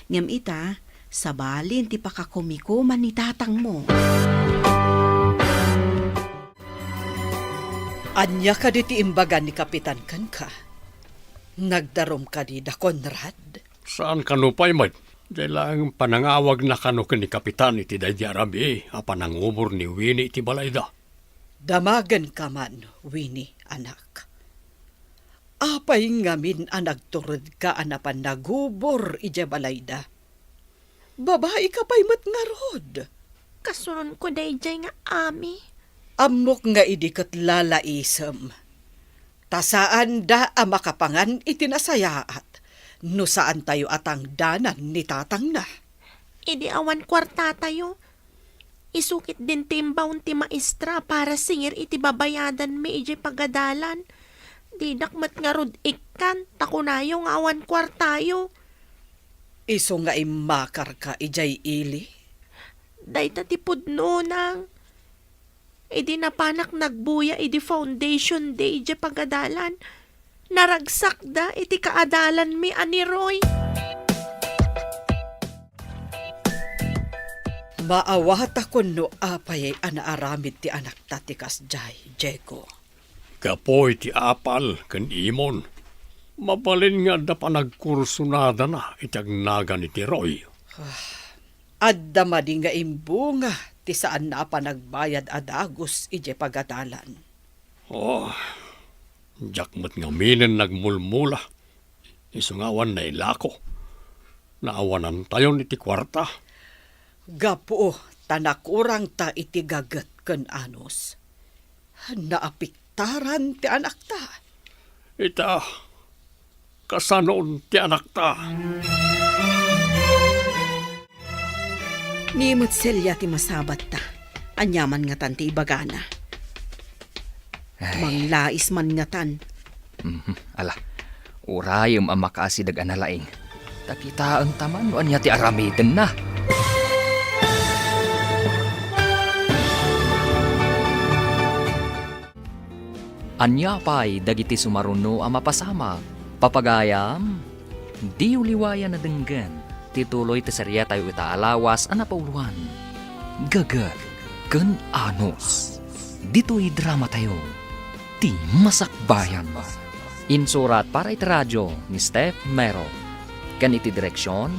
Ngem ita, sabalin ti pakakumikuman ni tatangmo. Ania kadi ti imbaga ni Kapitan kenka? Nagdarum kadi da Conrad? Saan kano pay met. Diay laeng panangawagna kano ken ni Kapitan iti daydi a rabii a panangubor ni Winnie iti balayda. Damagenka man, Winnie, anak. Apay ngamin a nagturedka a napan nagubor idiay balayda? Babaika pay met ngarud. Kasunonko daydiay nga ami. Ammok nga idi ket lalaisem. Ta saanda a makapangan iti nasayaat no saantayo a tangdanan ni tatangna. Idi awan kuartatayo, isu ketdin ti imbaon ti maestra para singir iti babayadanmi idiay pagadalan. Dinak met ngarud ikkan, ta kunayo nga awan kuartayo. Isu nga immakarka idiay ili? Dayta ti pudno, Nang. Idi napanak nagbuya idi Foundation Day idiay pagadalan, naragsakda iti kaadalanmi a ni Roy. Maawatak no apay a naaramid ti anakta ti kasdiay, Diego. Gapu iti apal ken imon, mabalin nga adda panagkursunadana iti agnagan iti Roy. Ah, adda madi nga imbunga ti saanna a panagbayad a dagus idiay pagadalan. Oh, diak met ngaminen nagmulmula. Isu nga awan nailako. Naawanantayon iti kuarta. Gapu ta nakurangta iti gaget ken anus. Naapiktaran ti anakta. Ita, kasanon ti anakta? Ni met Celia ti masabatta. Aniaman ngatan ti ibagana? Ay. Manglais man ngatan. Mhm. Ala, urayem a makaasideg a nalaing. Ta kitaenta man no ania ti aramidenna. Ania pay dagiti sumaruno a mapasamak? Papagayam, diyo liwayan a denggen ti tuloy ti serietayo ita a lawas a napauloan, Gaget ken Anus. Ditoy dramatayo, Ti Masakbayan. Insurat para iti radio ni Steph Mero, ken iti direksion,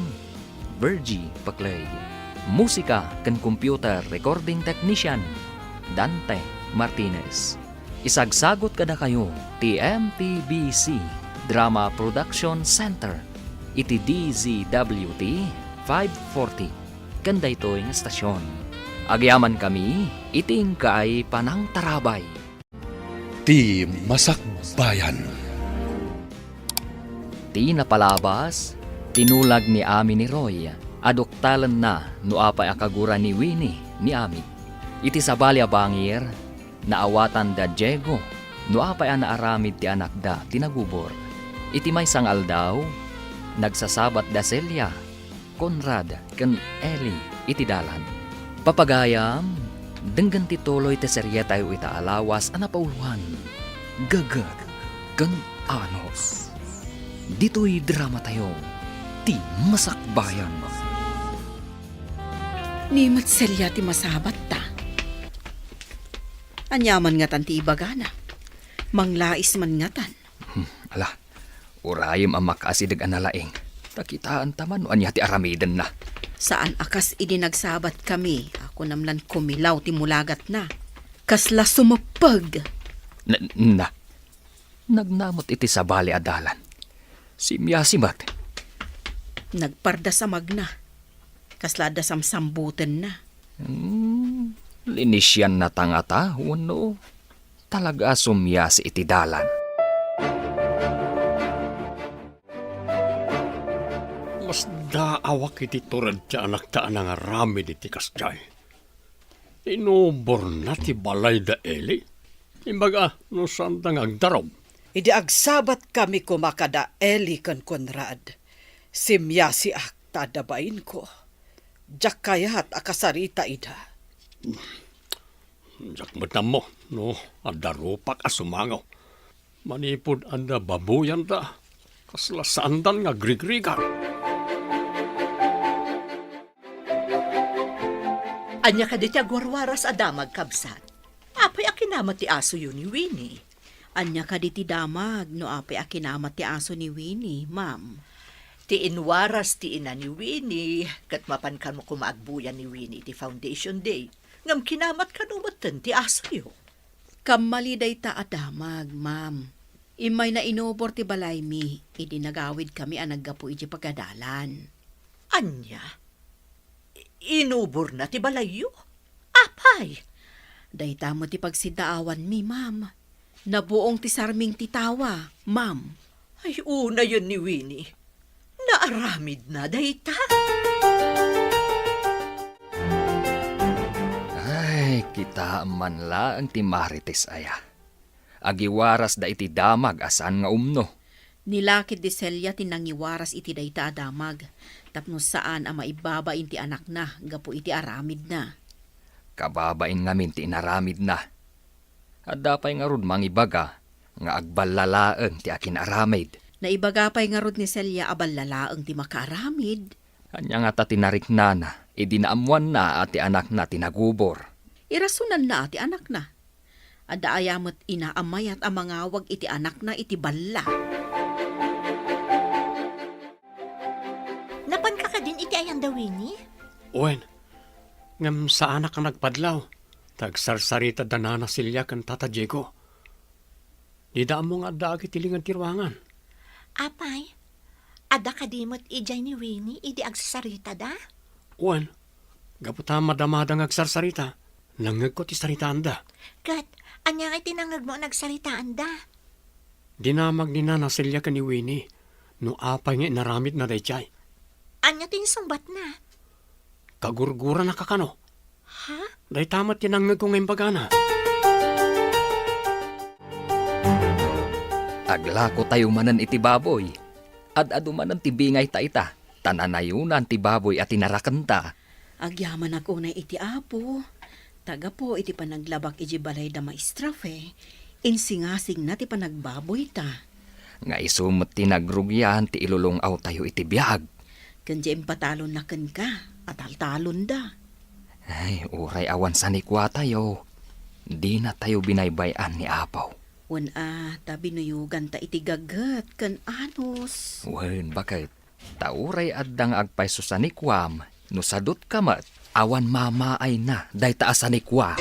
Virgie Paclay. Musika ken computer recording technician, Dante Martinez. Isagsagut kadakayo ti M T B C Drama Production Center iti D Z W T five forty ken daytoy nga estasion. Agyamankami iti inkaay panangtarabay. Ti Masakbayan. Ti napalabas, tinulag ni Ami ni Roy a duktalenna no apay a kagura ni Winnie ni Ami. Iti sabali a bangir, naawatan da Diego no apay a naaramid ti anakda ti nagubor. Iti maysa nga aldaw, nagsasabat da Celia, Conrad, ken Ellie iti dalan. Papagayam, denggen ti tuloy ti serietayo ita a lawas a napauloan, Gaget ken Anus. Ditoy dramatayo, Ti Masakbayan. Ni met Celia ti masabatta. Aniaman ngatan ti ibagana? Manglais man ngatan. Hmm, ala, urayem a makaasideg a nalaing. Ta kitaenta man no ania ti aramidenna. Saan a kas idi nagsabatkami a kunam lan kumilaw ti mulagatna. Kasla sumeppeg. Na, na, Nagnamot iti sabali a dalan. Simmiasi met. Nagpardas a magna. Kasla adda samsambutenna. Hmm, linisiannata ngata wenno talaga a summiasi iti dalan? Masdaawak iti tured ti anakta a nangaramid iti kasdiay. Inuborna ti balay da Eli. Imbaga no saanda nga agdarum. Idi agsabatkami koma kada Eli ken Conrad, simmiasiak ta adda bainko. Diak kayat a kasarita ida. Diak met ammo no adda rupak a sumango. Manipud adda babuyanda, kasla saandan nga agrigrigat. Ania kadi ti agwarwaras a damag, kabsat? Apay a kinamat ti asoyo ni Winnie? Ania kadi ti damag no apay a kinamat ti aso ni Winnie, ma'am? Ti inwaras ti ina ni Winnie, ket mapan kano koma agbuya ni Winnie iti Foundation Day. Ngem kinamat kano metten ti asoyo. Kammali dayta a damag, ma'am. Immayna inubor ti balaymi idi nagawidkami a naggapu idiay pagadalan. Ania? I-, inuborna ti balayyo? Apay? Dayta met ti pagsiddaawanmi, ma'am. Nabuong ti sarming ti tawa, ma'am. Ay, unayen ni Winnie. Naaramidna dayta. Ay, kitaem man laeng ti Marites aya. Agiwarasda iti damag a saan nga umno. Ni lakit di Celia ti nangiwaras iti dayta a damag, tapno saan a maibabain ti anakna gapu iti aramidna. Kababain ngamin ti inaramidna. Adda pay ngarud mangibaga nga agballa laeng ti akin-aramid. Naibaga pay ngarud ni Celia a balla laeng ti makaaramid. Ania ngata ti nariknana idi naammoanna a ti anakna ti nagubor? Irasonanna a ti anakna. Adda aya met ina a mayat a mangawag iti anakna iti balla? Napanka kadin iti ayan da Winnie? Wen, ngem saanak a nagpadlaw, ta agsarsarita da Nana Celia ken Tata Diego. Dida ammo nga addaak iti linged ti ruangan. Apay, adda kadi met idiay ni Winnie idi agsasaritada? Wen, gapu ta madamada nga agsarsarita, nangngegko ti saritaanda. Ket, ania nga iti nangngegmo a nagsaritaanda? Dinamag ni Nana Celia ken ni Winnie no apay nga inaramidna daydiay. Ania ti insungbatna? Kagurgurana kakano? Ha? Dayta met ti nangngegko nga imbagana. Aglako tayo manen iti baboy. Ad-adu manen ti bingay ta ita, ta nanayonan ti baboy a tinarakenta. Agyamanak unay iti Apo, ta gapu iti panaglabak iti balay da Maestra Fe, insingasingna ti panagbaboyta. Nga isu met ti nagrugian ti ilulung-awtayo iti biag. Ken diay impatalonna kenka, ataltalonda. Ay, uray awan sanikuatayo, dinatayo binaybay-an ni Apo. Wen a, ta binuyoganta iti gaget ken anus. Wen, baket. Ta uray adda nga agpayso sanikuam, no sadutka met, awan mamaayna dayta a sanikua.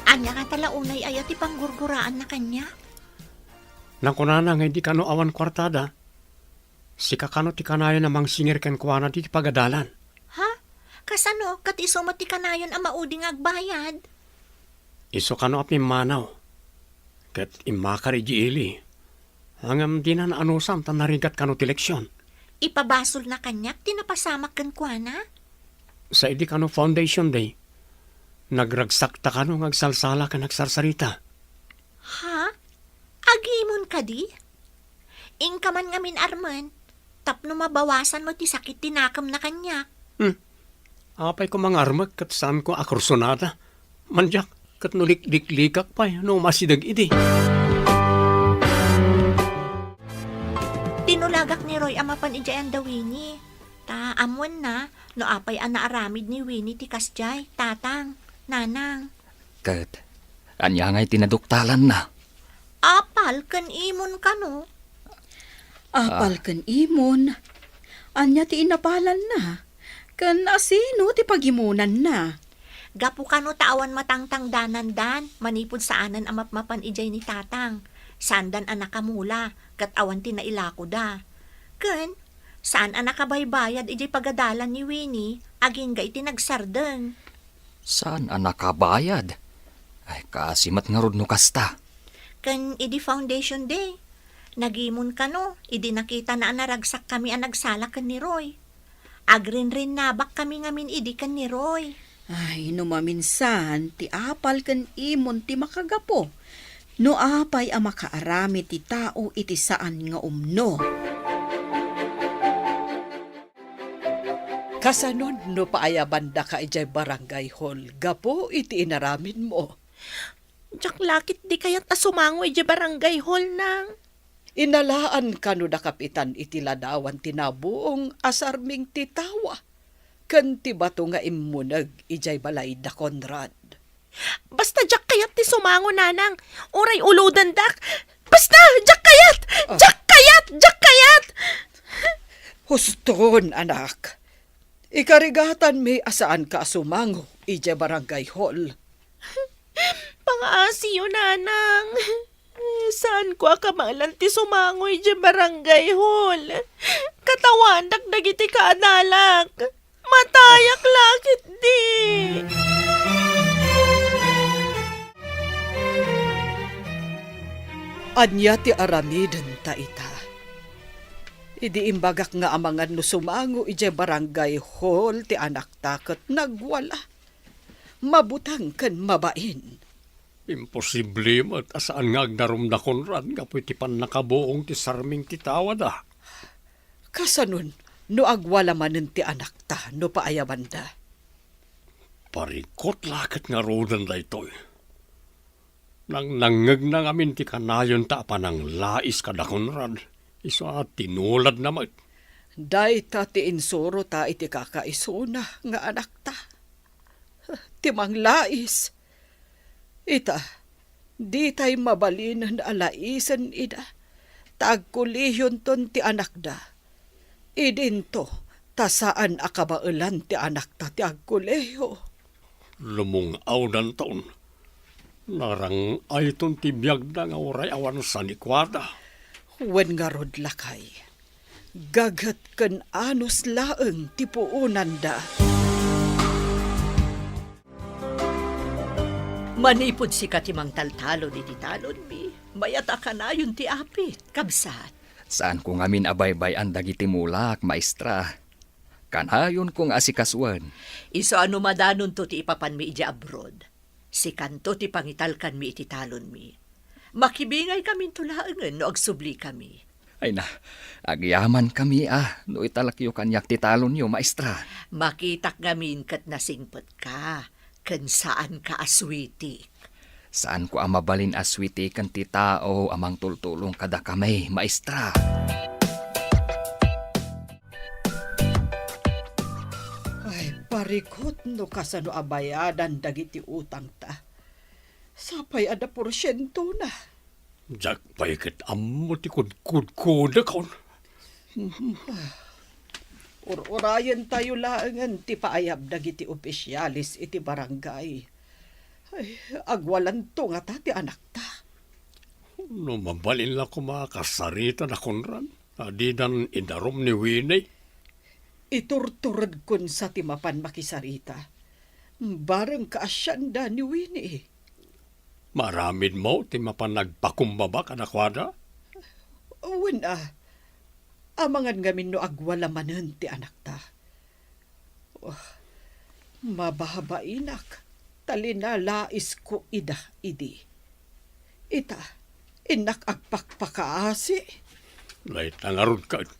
Ania ngata la unay aya ti panggurguraanna kaniak? Nakunana nga idi kano awan kuartada, sika kano ti kanayon a mangsingir kenkuana ditoy pagadalan. Ha? Kasano ket isu met ti kanayon a maudi nga agbayad? Isu kano a pimmanaw, ket immakar idiay ili. Ngem dina naanusan ta narigat kano ti leksion. Ipabasolna kaniak ti napasamak kenkuana? Sa idi kano Foundation Day, nagragsakta kano nga agsalsala ken agsarsarita. Ha? Agimon kadi? Inka man ngamin armen, tapno mabawasan mo ti sakit ti nakemna kaniak. Hmm. Apay ko mangarmek ket saanko a kursunada. Mandiak, ket no likliklikak pay no umasideg idi. Tinulagak ni Roy a mapan idiay anda Winnie. Ta ammoenna no apay a naaramid ni Winnie ti kasdiay, tatang, nanang. Ket, ania ngay ti naduktalanna? Apal ken imon kano? Apal Ah. ken imon? Ania ti inapalanna? Ken asino ti pagimonanna? Gapu kano ta awan matangtangdanandan manipud saanen a mapmapan idiay ni tatang. Saandan a nakamula, ket awan ti nailakoda. Ken, saan a nakabaybayad idiay pagadalan ni Winnie, agingga iti nagsardeng. Saan a nakabayad? Ay, kaasi met ngarud no kasta. Ken idi Foundation Day, nagimon kano, idi nakitana a naragsakkami a nagsala ken ni Roy. Agrinrinnabakkami ngamin idi ken ni Roy. Ay, no maminsan, ti apal ken imon ti makagapu. No apay a makaaramid ti tao iti saan nga umno. Kasanon no paayabandaka idiay barangay hall gapu iti inaramidmo? Diak lakit di kayat a sumango idiay barangay hall, nang. Inalaan kano da kapitan iti ladawan ti nabuong a sarming ti tawa ken ti bato nga immuneg idiay balay da Conrad. Basta diak kayat ti sumango, nanang. Uray ulodendak. Basta, diak kayat! Ah. Diak kayat! Diak kayat! Huston, anak. Ikarigatanmi a saanka a sumango idiay barangay hall. Pangaasiyo, nanang. Saanko a kabaelan ti sumango idiay barangay hall. Katawanak dagiti kaadalak. Matayak la ketdi. Ania ti aramidenta ita? Idi imbagak nga amangan no sumango idiay barangay hall ti anakta ket nagwala. Mabuteng ken mabain. Imposible met a saan nga agdarum da Conrad gapu iti pannakabuong ti sarming ti tawada. Kasanon no agwala manen ti anakta no paayabanda? Parikot la ket ngaruden daytoy. Nangnangngegna ngamin ti kanayonta a pananglais kada Conrad, isu a tinuladna met. Dayta ti insurota iti kakaisuna nga anakta. Ti manglais. Ita, ditay mabalinen a laisen ida, ta agkolehionton ti anakda. Idinto, ta saan a kabaelan ti anakta ti agkolehiyo. Lumung-awdanton. Narang-ayton ti biagda nga uray awan sanikuada. Wen ngarud, lakay, gaghet ken anus laeng ti puonanda. Manipud sika ti mangtaltalon iti talonmi, mayat a kanayon ti apit, kabsat. Saanko ngamin a baybay-an dagiti mulak, maestra. Kanayonko nga asikasuen. Isu a no madanonto ti ipapanmi idiay abroad, sikanto ti pangitalkanmi iti talonmi. Makibingaykaminto laengen no agsublikami. Ay na, agyamankami a no italekyo kaniak ti talonyo, maestra. Makitak ngamin ket nasingpetka, ken saanka a suitik. Saanko a mabalin a suitiken ti tao a mangtultulong kadakami, maestra. Ay, parikot no kasano a bayadan dagiti utangta. Sapay adda porsientona. Diak pay ket ammo ti kudkudkodekon. Ur-urayentayo laengen ti paayab dagiti opisiales iti barangay. Ay, agwalanto ngata ti anakta. No mabalin la koma a kasaritada, Conrad, a didan idarum ni Winnie. Iturturedkon sa ti mapan makisarita. Bareng kaasianda ni Winnie. Maaramidmo ti mapan nagpakumbaba kadakuada? Wen a, amangan ngamin no agwala manen ti anakta. Oh, mababainak, ta linalaisko ida idi. Ita, innak agpakpakaasi. Dayta ngarud ket,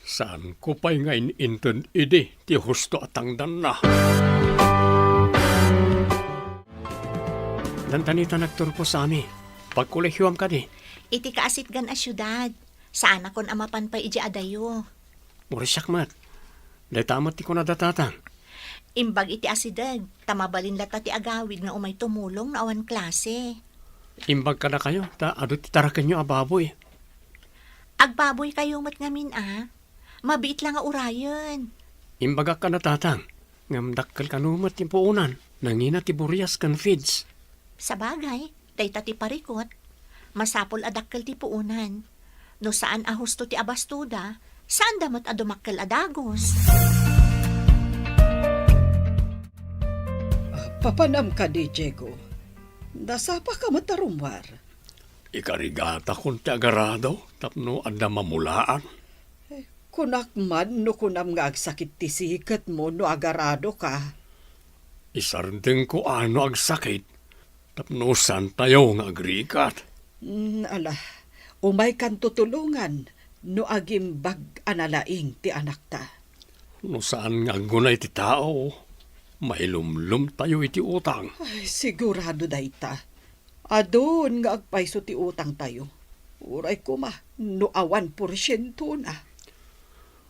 saanko pay nga in-inted idi ti husto a tangdanna. Dandanita nagturpo, Sami. Pagkolehioam kadi? Iti kaasitgan a siudad. Saanakon a mapan pay idiay adayo. Urisiak met. Dayta met ti kunada tatang. Imbag iti asideg, ta mabalin latta ti agawid nga umay tumulong no awan klase. Imbag kadakayo, ta adu ti tarakenyo a baboy. Agbaboykayo met ngamin a. Mabiit la nga urayen. Imbagak kada tatang, ngem dakkel kano met ti puonan, nangina ti burias ken feeds. Sabagay, dayta ti parikot. Masapul a dakkel ti puonan. No saan a husto ti abastoda, saanda met a dumakkel a dagus. Ah, papanam kadi, Diego? Nasapaka met a rummuar. Ikarigatakon ti agarado tapno adda mamulaan. Eh, kunak man no kunam nga agsakit ti siketmo no agaradoka. Isardengko a no agsakit tapno saantayo nga agrigat. Mm, ala, umaykan tutulongan no agimbag a nalaing ti anakta. No saan nga aggunay ti tao, mailumlomtayo iti utang. Ay, sigurado dayta. Adun nga agpayso ti utangtayo. Uray koma no awan porsientona.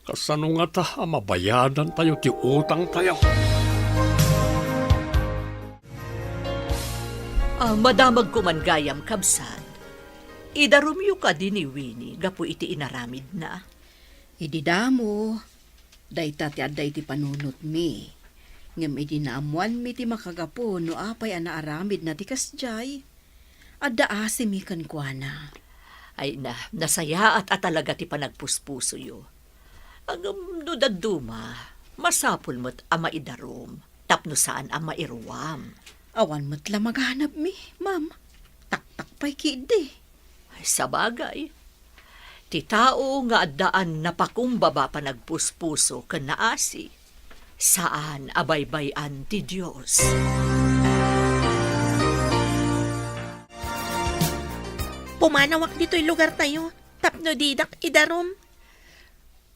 Kasano ngata a mabayadantayo ti utangtayo? Ah, madamagko man gayam, kabsat. Idarumyo kadi ni Winnie gapu iti inaramidna? Idi damo, dayta ti adda iti panunotmi. Ngem idi naammoanmi ti makagapu no apay a naaramidna ti kasdiay, adda asimi kenkuana. Ay na, nasayaat a talaga ti panagpuspusoyo. Ngem no dadduma, masapul met a maidarum tapno saan a mairuam. Awan met la maganabmi, ma'am. Taktak pay ketdi. Ay, sabagay, ti tao nga addaan napakumbaba panagpuspuso ken naasi, saan a baybay-an ti Dios. Umanawak ditoy lugartayo tapno didak idarum.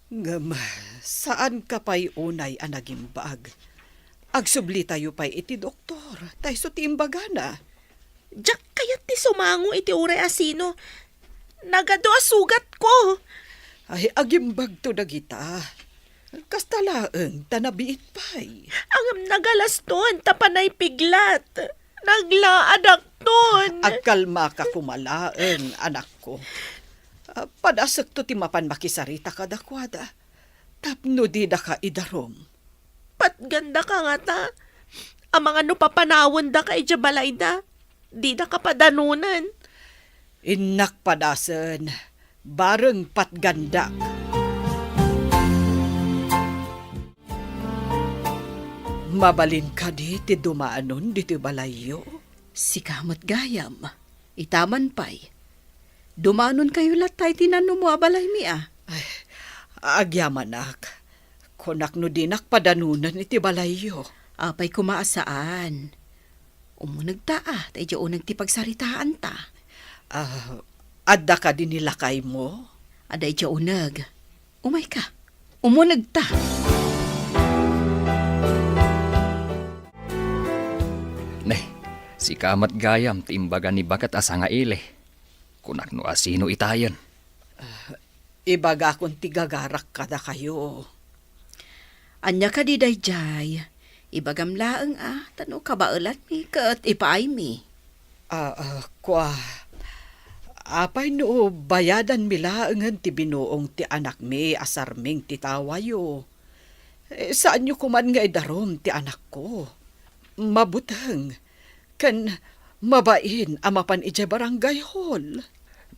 Ngem, saanka pay unay a nagimbag. Agsublitayo pay iti doktor, ta isu ti imbagana. Diak kayat ti sumango iti uray a sino. Nagadu a sugatko. Ay, agimbagto dagita. Kasta laeng ta nabiit pay. Ngem nagalaston ta panay piglat. Naglaadakton. Agkalmaka koma laeng, anakko. Ah, padasekto ti mapan makisarita kadakuada tapno didaka idarum. Patgandaka ngata. Amangan no papanawendaka idiay balayda, didaka padanunen. Innak padasen, bareng patgandak. Mabalin kadi ti dumanon ditoy balayyo? Sika met gayam. Ita man pay. Dumanonkayo latta iti nanumo a balaymi a. Ay, agyamanak. Kunak no dinak padanunen iti balayyo. Apay koma a saan? Umunegta a, ta idiay uneg ti pagsaritaanta. Ah, adda kadi ni lakaymo? Adda idiay uneg. Umayka. Umunegta. Ne, sika met gayam ti imbaga ni baket a sangaili. Kunak no asino itayen. Ah, ibagakon ti gagarak kadakayo. Ania kadi daydiay? Ibagam laeng a, ta no kabaelanmi ket ipaaymi. Ah, ah, kua, apay no bayadanmi laengen ti binuong ti anakmi a Sarming ti tawayo? Eh, saanyo koman nga idarum ti anakko. Mabuteng, ken mabain a mapan idiay barangay hall.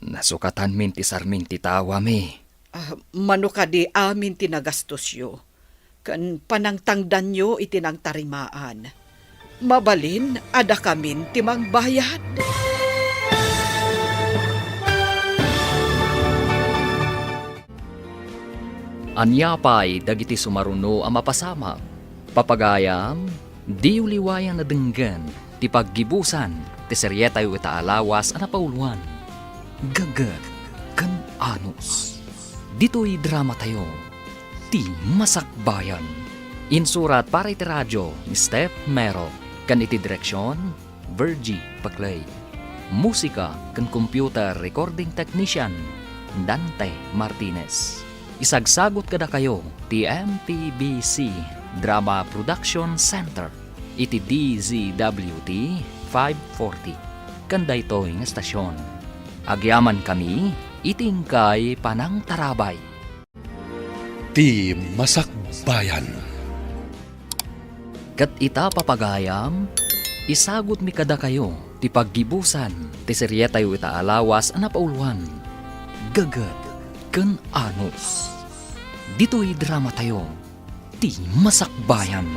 Nasukatanmin ti Sarming ti tawami. Ah, mano kadi amin ti nagastosyo, ken panangtangdanyo iti nangtarimaan. Mabalin a dakamin ti mangbayad. Ania pay dagiti sumaruno a mapasamak? Papagayam, diyo liwayan a denggen ti paggibusan ti serietayo ita a lawas a napauluan, Gagget ken Anus. Ditoy dramatayo, Ti Masakbayan. Insurat para iti radio ni Steph Mero ken iti direksion, Virgie Paclay. Musika ken computer recording technician, Dante Martinez. Isagsagut kadakayo ti M P B C Drama Production Center iti D Z W T five forty ken daytoy nga estasion. Agyamankami iti inkay panangtarabay. Ti Masakbayan. Ket ita, papagayam, isagutmi kadakayo ti paggibusan ti serietayo ita a lawas a napauluan, Gagget ken Anus. Ditoy dramatayo, Ti Masakbayan.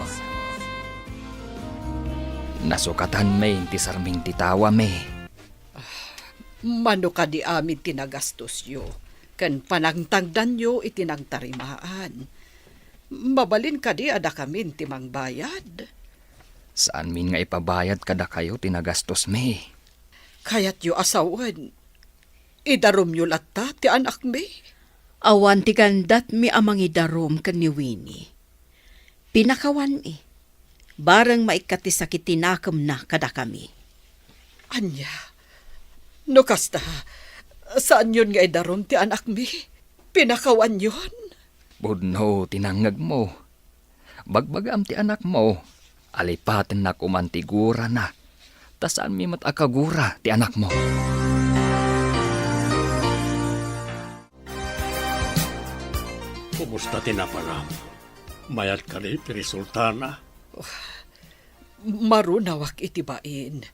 Nasukatanmi ti Sarming ti tawami. Mano kadi amin ti nagastosyo ken panangtangdanyo iti nangtarimaan? Mabalin kadi a dakamin ti mangbayad? Saanmin nga ipabayad kadakayo ti nagastosmi. Kayatyo a sawen, idarumyo latta ti anakmi? Awan ti gandatmi a mangidarum ken ni Winnie. Pinakawanmi. Bareng maikkat ti sakit ti nakemna kadakami. Ania? No kasta, saanyon nga idarum ti anakmi? Pinakawanyon? Pudno ti nangngegmo. Bagbagam ti anakmo. Alipatennak koman ti gurana. Ta saanmi met a kagura ti anakmo. Kumusta ti naparam? Mayat kadi ti resultana? Marunawak iti bain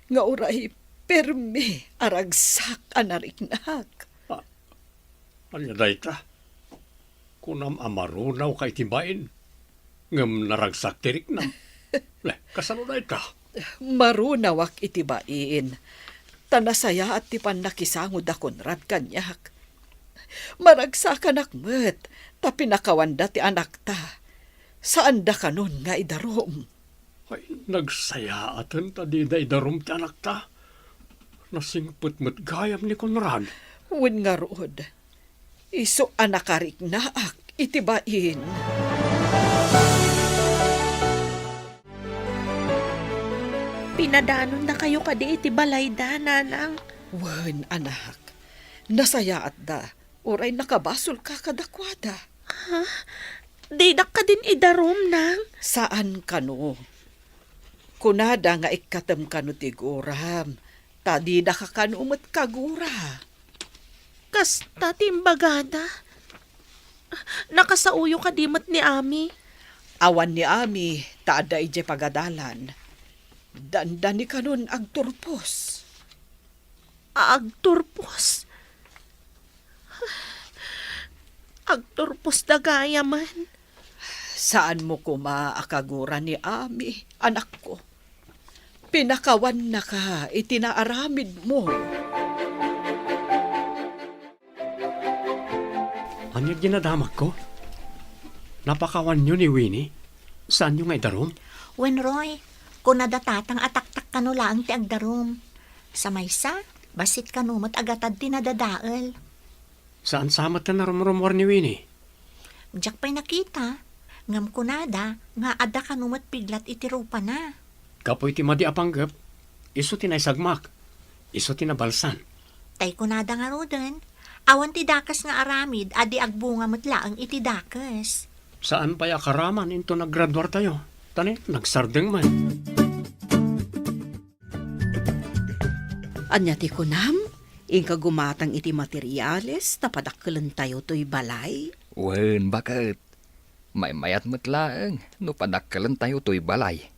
nga uray permi a ragsak a nariknak. Ah, ania dayta? Kunam a marunawka iti bain, ngem naragsak ti riknam. Ne, kasano dayta? Marunawak iti bain, ta nasayaat ti pannakisango da Conrad kaniak. Maragsakanak met, ta pinakawanda ti anakta. Saanda kanon nga idarum. Ay, nagsayaaten ta dida idarum ti anakta. Nasingpet met gayam ni Conrad. Wen ngarud, isu a nakariknaak iti bain. Pinadanonnakayo kadi iti balayda, Nanang? Wen, anak. Nasayaatda. Uray nakabasolka kadakuada. Ha? Didak kadin idarum, Nang? Saan kano. Kunada nga ikkatem kano ti guram, ta didaka kano met kagura. Kasta ti imbagada. Nakasaoyo kadi met ni Ami? Awan ni Ami, ta adda idiay pagadalan. Dandani kanon agturpos. Agturpos? Agturpos da gayamen. Saanmo koma a kagura ni Ami, anakko. Pinakawannaka iti naaramidmo. Ania ti nadamagko? Napakawanyo ni Winnie? Saanyo nga idarum? Wen, Roy, kuna da tatang a taktak kano laeng ti agdarum. Sa maysa, bassit kano met agatad ti nadadael. Saan sa met ti narumrumuar ni Winnie? Diak pay nakita, ngem kunada nga adda kano met piglat iti rupana. Gapu iti madi a panggep, isu ti naisagmak, isu ti nabalsan. Tay kunada ngaruden, awan ti dakes nga aramid a di agbunga met laeng iti dakes. Saan pay a karaman inton aggraduartayo, ta ni, nagsardeng met. Ania ti kunam? Inka gumatang iti materiales ta padakkelentayo toy balay? Wen, baket. Maymayat met laeng no padakkelentayo toy balay.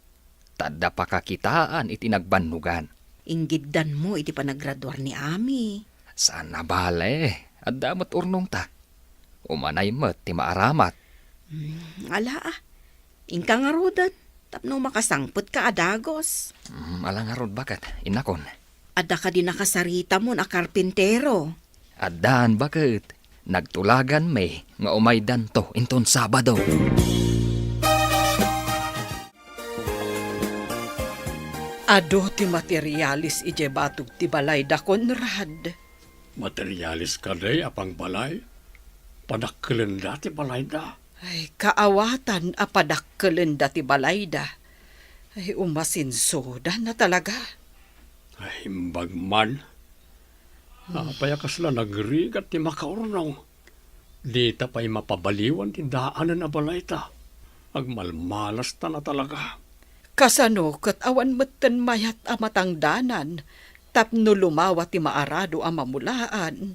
Ta adda pakakitaan iti nagbannogan. Inggiddanmo iti panagraduar ni Ami. Saan a bale, adda met urnongta. Umanay met ti maaramat. Hmm, ala, ah. Inka ngaruden, tapno makasangpetka a dagus. Mm, ala ngarud, baket, innakon. Adda kadi nakasaritamon a karpintero? Addan, baket. Nagtulaganmi nga umaydanto inton Sabado. Adu ti materialis idiay batog ti balayda, Conrad. Materialis kadi a pangbalay? Padakkelenda ti balayda. Ay, kaawatan a padakkelenda ti balayda. Ay, umasinsuda na talaga. Ay, imbag man. Apay a kasla nagrigat ti makaurnong? Dita pay mapabaliwan ti daanen a balayta. Agmalmalasta na talaga. Kasano ket awan metten mayat a matangdanan tapno lumawa ti maarado a mamulaan?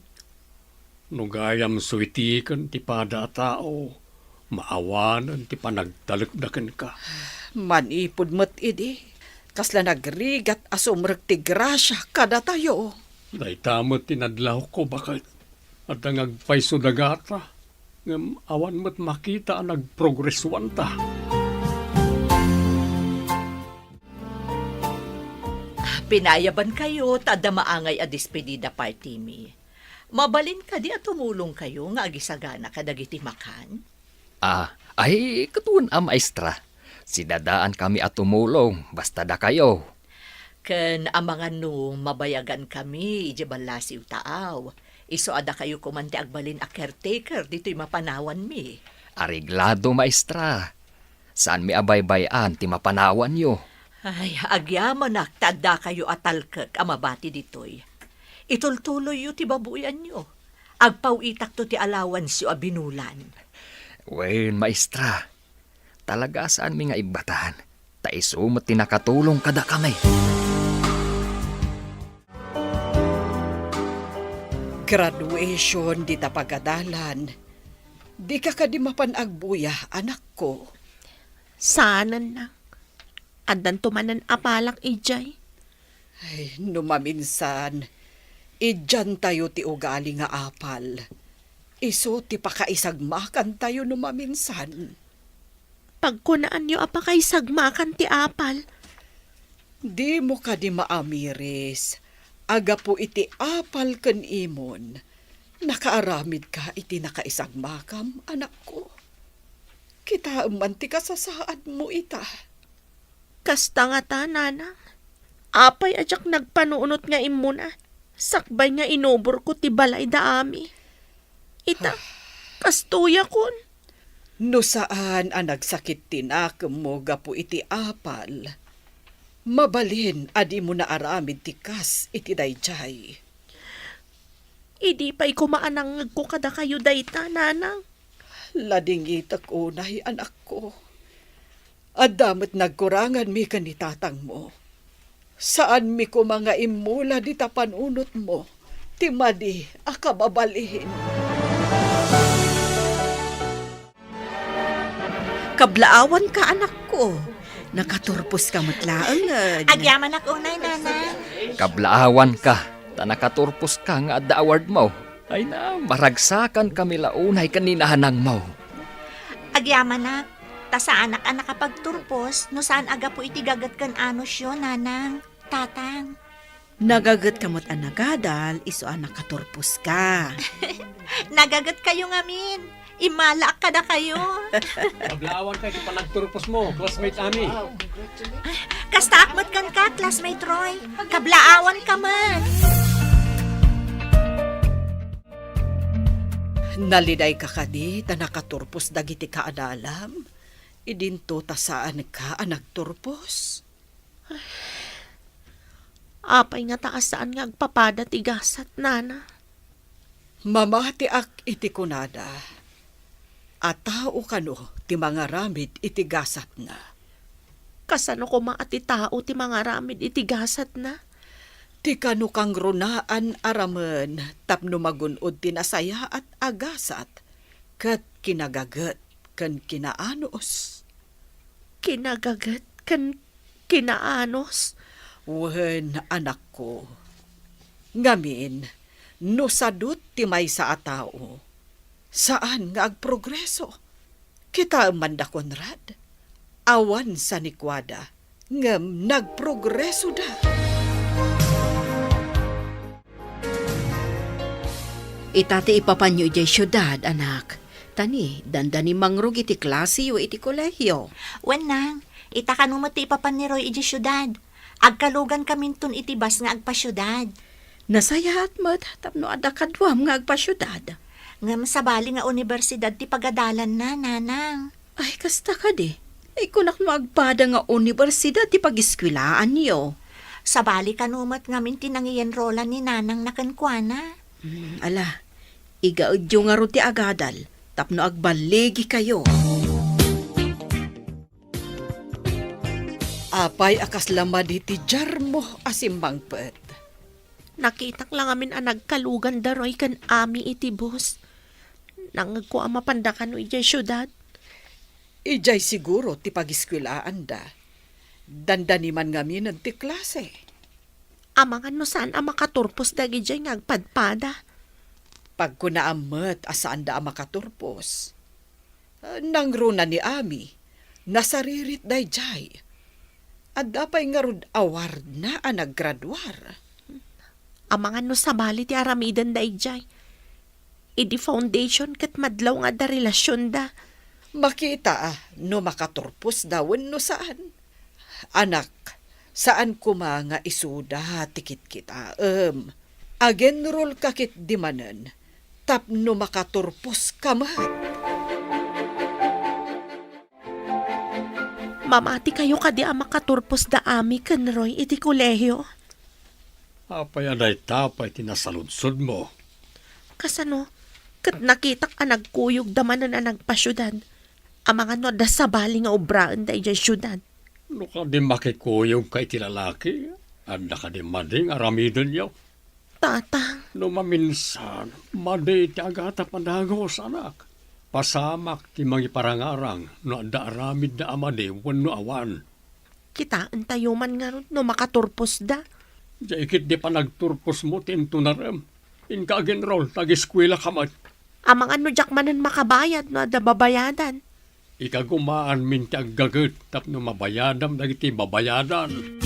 No gayam suitiken ti pada a tao, maawanen ti panagtalekda kenka. Manipud met idi, kasla nagrigat a sumrek ti grasia kadatayo. Dayta met ti nadlawko, baket. Adda nga agpayso dagata, ngem awan met makita a nagprogresuanta. Pinayabankayo ta adda maangay a despedida partymi. Mabalin kadi a tumulongkayo nga agisagana kadagiti makan? Ah, ay, ket wen a, maestra. Sidadaankami a tumulong, basta dakayo. Ken amangan no mabayagankami idiay ballasiw taaw. Isu a dakayo koman ti agbalin a caretaker ditoy mapanawanmi. Areglado, maestra. Saanmi a baybay-an ti mapanawanyo. Ay, agyamanak ta addakayo a talkek a mabati ditoy. Itultuloyyo ti babuyanyo. Agpaw-itakto ti allowanceyo a binulan. Wen, maestra. Talaga saanmi nga ibbatan, ta isu met ti nakatulong kadakami. Graduation dita pagadalan. Dika kadi mapan agbuya, anakko? Saanen, nak. Addanto manen a palak idiay. Ay, no maminsan, idiantayo ti ugali nga apal. Isu ti pakaisagmakantayo no maminsan. Pagkunaanyo a pakaisagmakan ti apal. Dimo kadi maamiris a gapu iti apal ken imon, nakaaramidka iti nakaisagmakam, anakko. Kitaem man ti kasasaadmo ita. Kasta ngata, nanang. Apay a diak nagpanunot nga immuna, sakbay nga inuborko ti balay da Ami? Ita, kastoyakon. No saan a nagsakit ti nakemmo gapu iti apal, mabalin a dimo naaramid ti kas iti daydiay. Idi pay koma a nangngegko kadakayo dayta, Nanang. Ladingitek unay, anakko. Adda met nagkuranganmi ken ni tatangmo. Saanmi koma nga immula dita panunotmo ti madi a kababalin. Kablaawanka, anakko. Nakaturposka met laeng, eh. Agyamanak unay, Nanang. Kablaawanka, ta nakaturposka nga adda awardmo. Ay na, maragsakankami la unay ken ni nanangmo. Agyamanak, ta saanak a nakapagturpos no saan a gapu iti gaget ken anosyo, Nanang, Tatang. Nagagetka met a nagadal, isu a nakaturposka. Nagagetkayo ngamin. Immalaak kadakayo. Kablaawanka iti panagturposmo, classmate Ami. Kastaak met kenka, classmate Roy. Kablaawanka met. Nalidayka kadi ta nakaturpos dagiti kaadalam? Idinto ta saanka a nagturpos? Apay ngata a saan nga agpapada ti gasat, Nana? Mamatiak iti kunada a tao kano ti mangaramid iti gasatna. Kasano koma a ti tao ti mangaramid iti gasatna? Ti kano kangrunaan a ramen tapno magun-od ti nasayaat a gasat ket kinagaget ken kinaanus. Kinagaget ken kinaanus? Wen, anakko. Ngamin, no sadut ti maysa a tao, saan nga agprogreso. Kitaem man da, Conrad. Awan sanikuada, ngem nagprogresoda. Ita ti ipapanyo idiay siudad, anak. Ta ni, dandani mangrug iti klaseyo iti kolehio. Wen, Nang, ita kano met ti ipapan ni Roy idiay siudad. Agkalugankaminton iti bus nga agpasiudad. Nasayaat met tapno adda kaduam nga agpasiudad. Ngem sabali nga unibersidad ti pagadalanna, Nanang. Ay, kasta kadi. Ay, kunak no agpada nga unibersidad ti pagiskwelaanyo. Sabali kano met ngamin ti nangiyenrolan ni Nanang na kenkuana. Hmm, ala, igaedyo ngarud ti agadal tapno agballigikayo. Apay a kasla madi ti diarmo a simmangpet? Nakitak la ngamin a nagkalugan da Roy ken Ami iti bus. Nangngegko a mapanda kano idiay siudad. Idiay siguro ti pagiskwelaanda. Dandani man ngaminen ti klase. Amangan no saan a makaturpos dagidiay nga agpadpada. Pagkunaam met a saanda a makaturpos. Nangruna ni Ami, nasaririt daydiay. Adda pay ngarud awardna a naggraduar. Amangan no sabali ti aramiden daydiay. Idi foundation ket madlaw nga adda relasionda. Makita a no makaturposda wenno saan. Anak, saan koma nga isuda ti kitkitaem. Agenrolka ketdi manen tapno makaturposka met. Mamatikayo kadi a makaturpos da Ami ken Roy iti kolehio? Apay a dayta pay ti nasaludsodmo? Kasano? Ket nakitak a nagkuyogda manen a nagpasiudad. Amangan no adda sabali nga obraenda idiay siudad. No kadi makikuyogka iti lalaki, adda kadi madi nga aramidenyo? Tatang. No maminsan, madi ti agatap a dagus, anak. Pasamak ti mangiparangarang no adda aramidda a madi wenno awan. Kitaentayo man ngarud no makaturposda. Diay ketdi panagturposmo ti intunarem. Inka agenrol, ta ageskuelaka met. Amangan no diak manen makabayad no adda babayadan. Ikagumaanmin ti aggaget tapno mabayadam dagiti babayadan.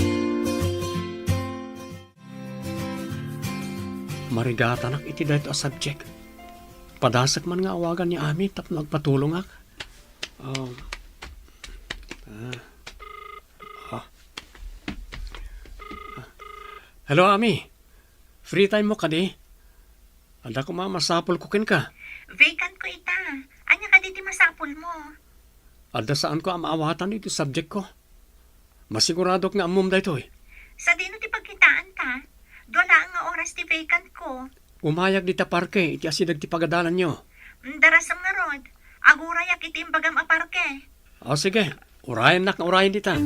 Marigatanak iti daytoy a subject. Padasek man nga awagan ni Ami tapno agpatulongak. Um, ah, ah. Ah, Hello, Ami. Free time mo kadi? Adda koma masapulko kenka. Vacant ko ita. Ania kadi ti masapulmo? Adda saanko a maawatan iti subjectko. Masiguradok nga ammom daytoy. Sadino ti pagkitaanta? Dua laeng nga oras ti vacant ko. Umayag dita parke iti asideg ti pagadalanyo. Mm, darasem ngarud. Agurayak iti imbagam a parke. O, sige. Urayennak nga urayen dita.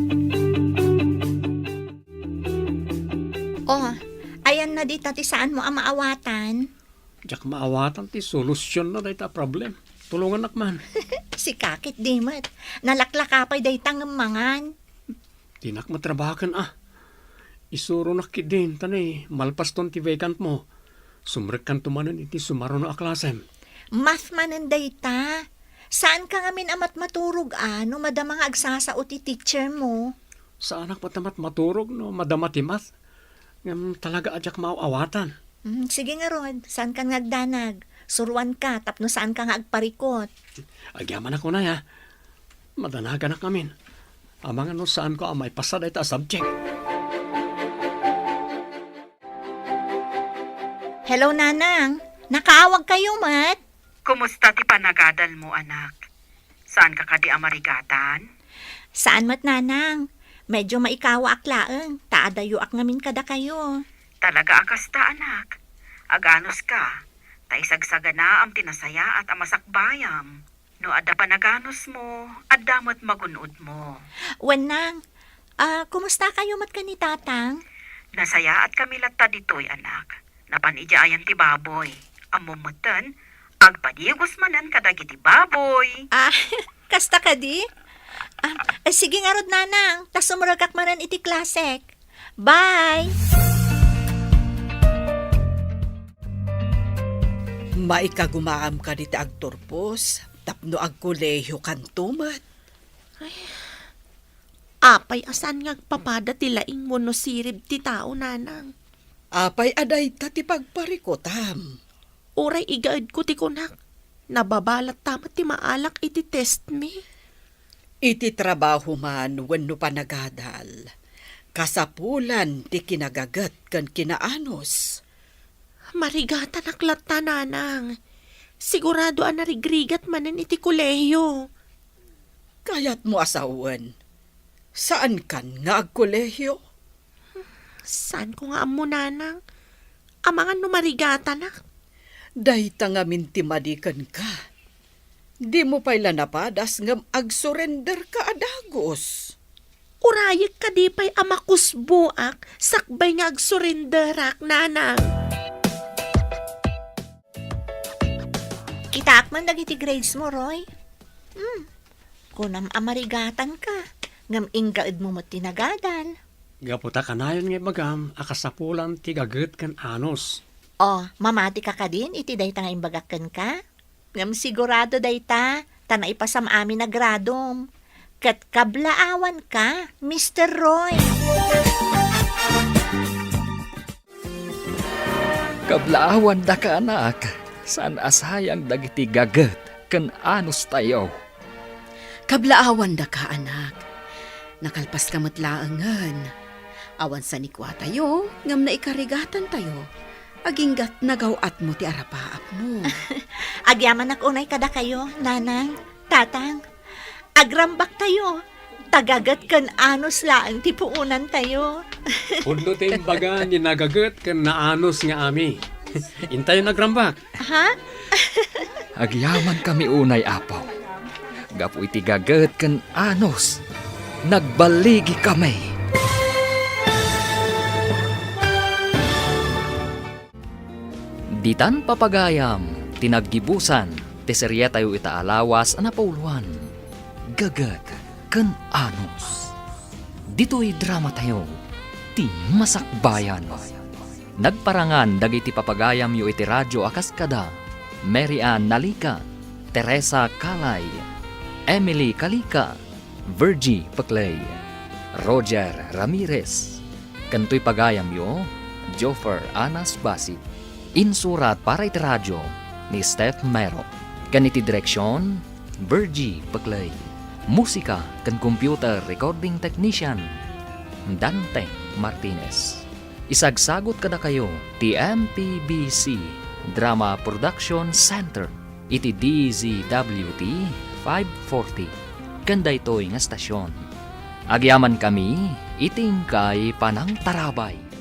O, ayanna dita ti saanmo a maawatan? Diak maawatan ti solusionna dayta a problem. Tulongannak man. Sika ket di met. Nalaklaka pay dayta ngem mangan. Dinak matrabahoken a. Isuronak ketdin, ta ni malpaston ti vacantmo, sumrekkanto manen iti sumaruno a klasem. Math manen dayta. Saanka ngamin a matmaturog a no madama nga agsasao ti teachermo? Saanak met a matmaturog no madama ti math. Ngem talaga a diak maaw-awatan. Mm, sige ngarud, saankan nga agdanag. Suruanka tapno saanka nga agparikot. Agyamanak unay, a. Madanaganak ngamin. Amangan no saanko a maipasa dayta a subject. Hello, Nanang. Nakaawagkayo met? Kumusta ti panagadalmo, anak? Saanka kadi a marigatan? Saan met, Nanang. Medyo maikawaak laeng, ta adayoak ngamin kadakayo. Talaga a kasta, anak. Aganuska, ta isagsaganaam ti nasayaat a masakbayam. No adda panaganusmo, adda met magun-odmo. Wen, Nang. A, kumustakayo met ken ni Tatang? Nasayaatkami latta ditoy, anak. Napan idiay ayan ti baboy. Ammom metten, agpadigos manen kadagiti baboy. A, kasta kadi? A, e, sige ngarud, Nanang, ta sumrekak manen iti klasek. Bye! Maikagumaam kadi ti agturpos tapno agkolehiyokanto met? Ay, apay a saan nga agpapada ti laing wenno sirib ti tao, Nanang? Apay a dayta ti pagparikutam? Uray igaedko ti kunak, nababa latta met ti maalak iti testmi. Iti trabaho man wenno panagadal, kasapulan ti kinagaget ken kinaanus. Marigatanak latta, Nanang. Sigurado a narigrigat manen iti kolehiyo. Kayatmo a sawen, saankan nga agkolehiyo? Saanko nga ammo, Nanang. Amangan no marigatanak. Dayta ngamin ti madi kenka. Dimo pay la napadas ngem agsurenderka a dagus. Urayek kadi pay a makusboak sakbay nga agsurenderak, Nanang? Kitaak man dagiti grades mo, Roy. Hmm. Kunam a marigatanka, ngem inggaedmo met ti nagadal. Gapu ta kanayon nga ibagam a kasapulan ti gaget ken anus. O, mamatika kadin iti dayta nga imbagak kenka? Ngem sigurado dayta, ta naipasam amin a gradom. Ket kablaawanka, Mister Roy. Kablaawandaka, anak, saan a sayang dagiti gaget ken anustayo. Kablaawandaka, anak. Nakalpaska met laengen. Awan sanikuatayo, ngem naikarigatantayo. Agingga't nagaw-atmo ti arapaapmo. Agyamanak unay kadakayo, Nanang, Tatang. Agrambaktayo. Ta gaget ken anus laeng ti puonantayo. Pudno ti imbaga ni nagaget ken naanus nga ami. Intayon agrambak. Ha? Agyamankami unay, Apo. Gapu iti gaget ken anus, nagballigikami. Ditan papagayam ti naggibusan ti serietayo ita a lawas a napauluan, Gaget ken Anus. Ditoy dramatayo, ti Masakbayan. Nagparangan dagiti papagayamyo iti radio a kas kada Mary Ann Nalica, Teresa Calay, Emily Calica, Virgie Peclay, Roger Ramirez, ken toy pagayamyo, Joffer Anas Basi. Insurat para iti radio ni Steph Mero, ken iti direksion, Virgie Peclay. Musika ken computer recording technician, Dante Martinez. Isagsagut kadakayo ti M P B C Drama Production Center iti D Z W T five forty ken daytoy nga stasyon. Agyamankami iti inkay panangtarabay.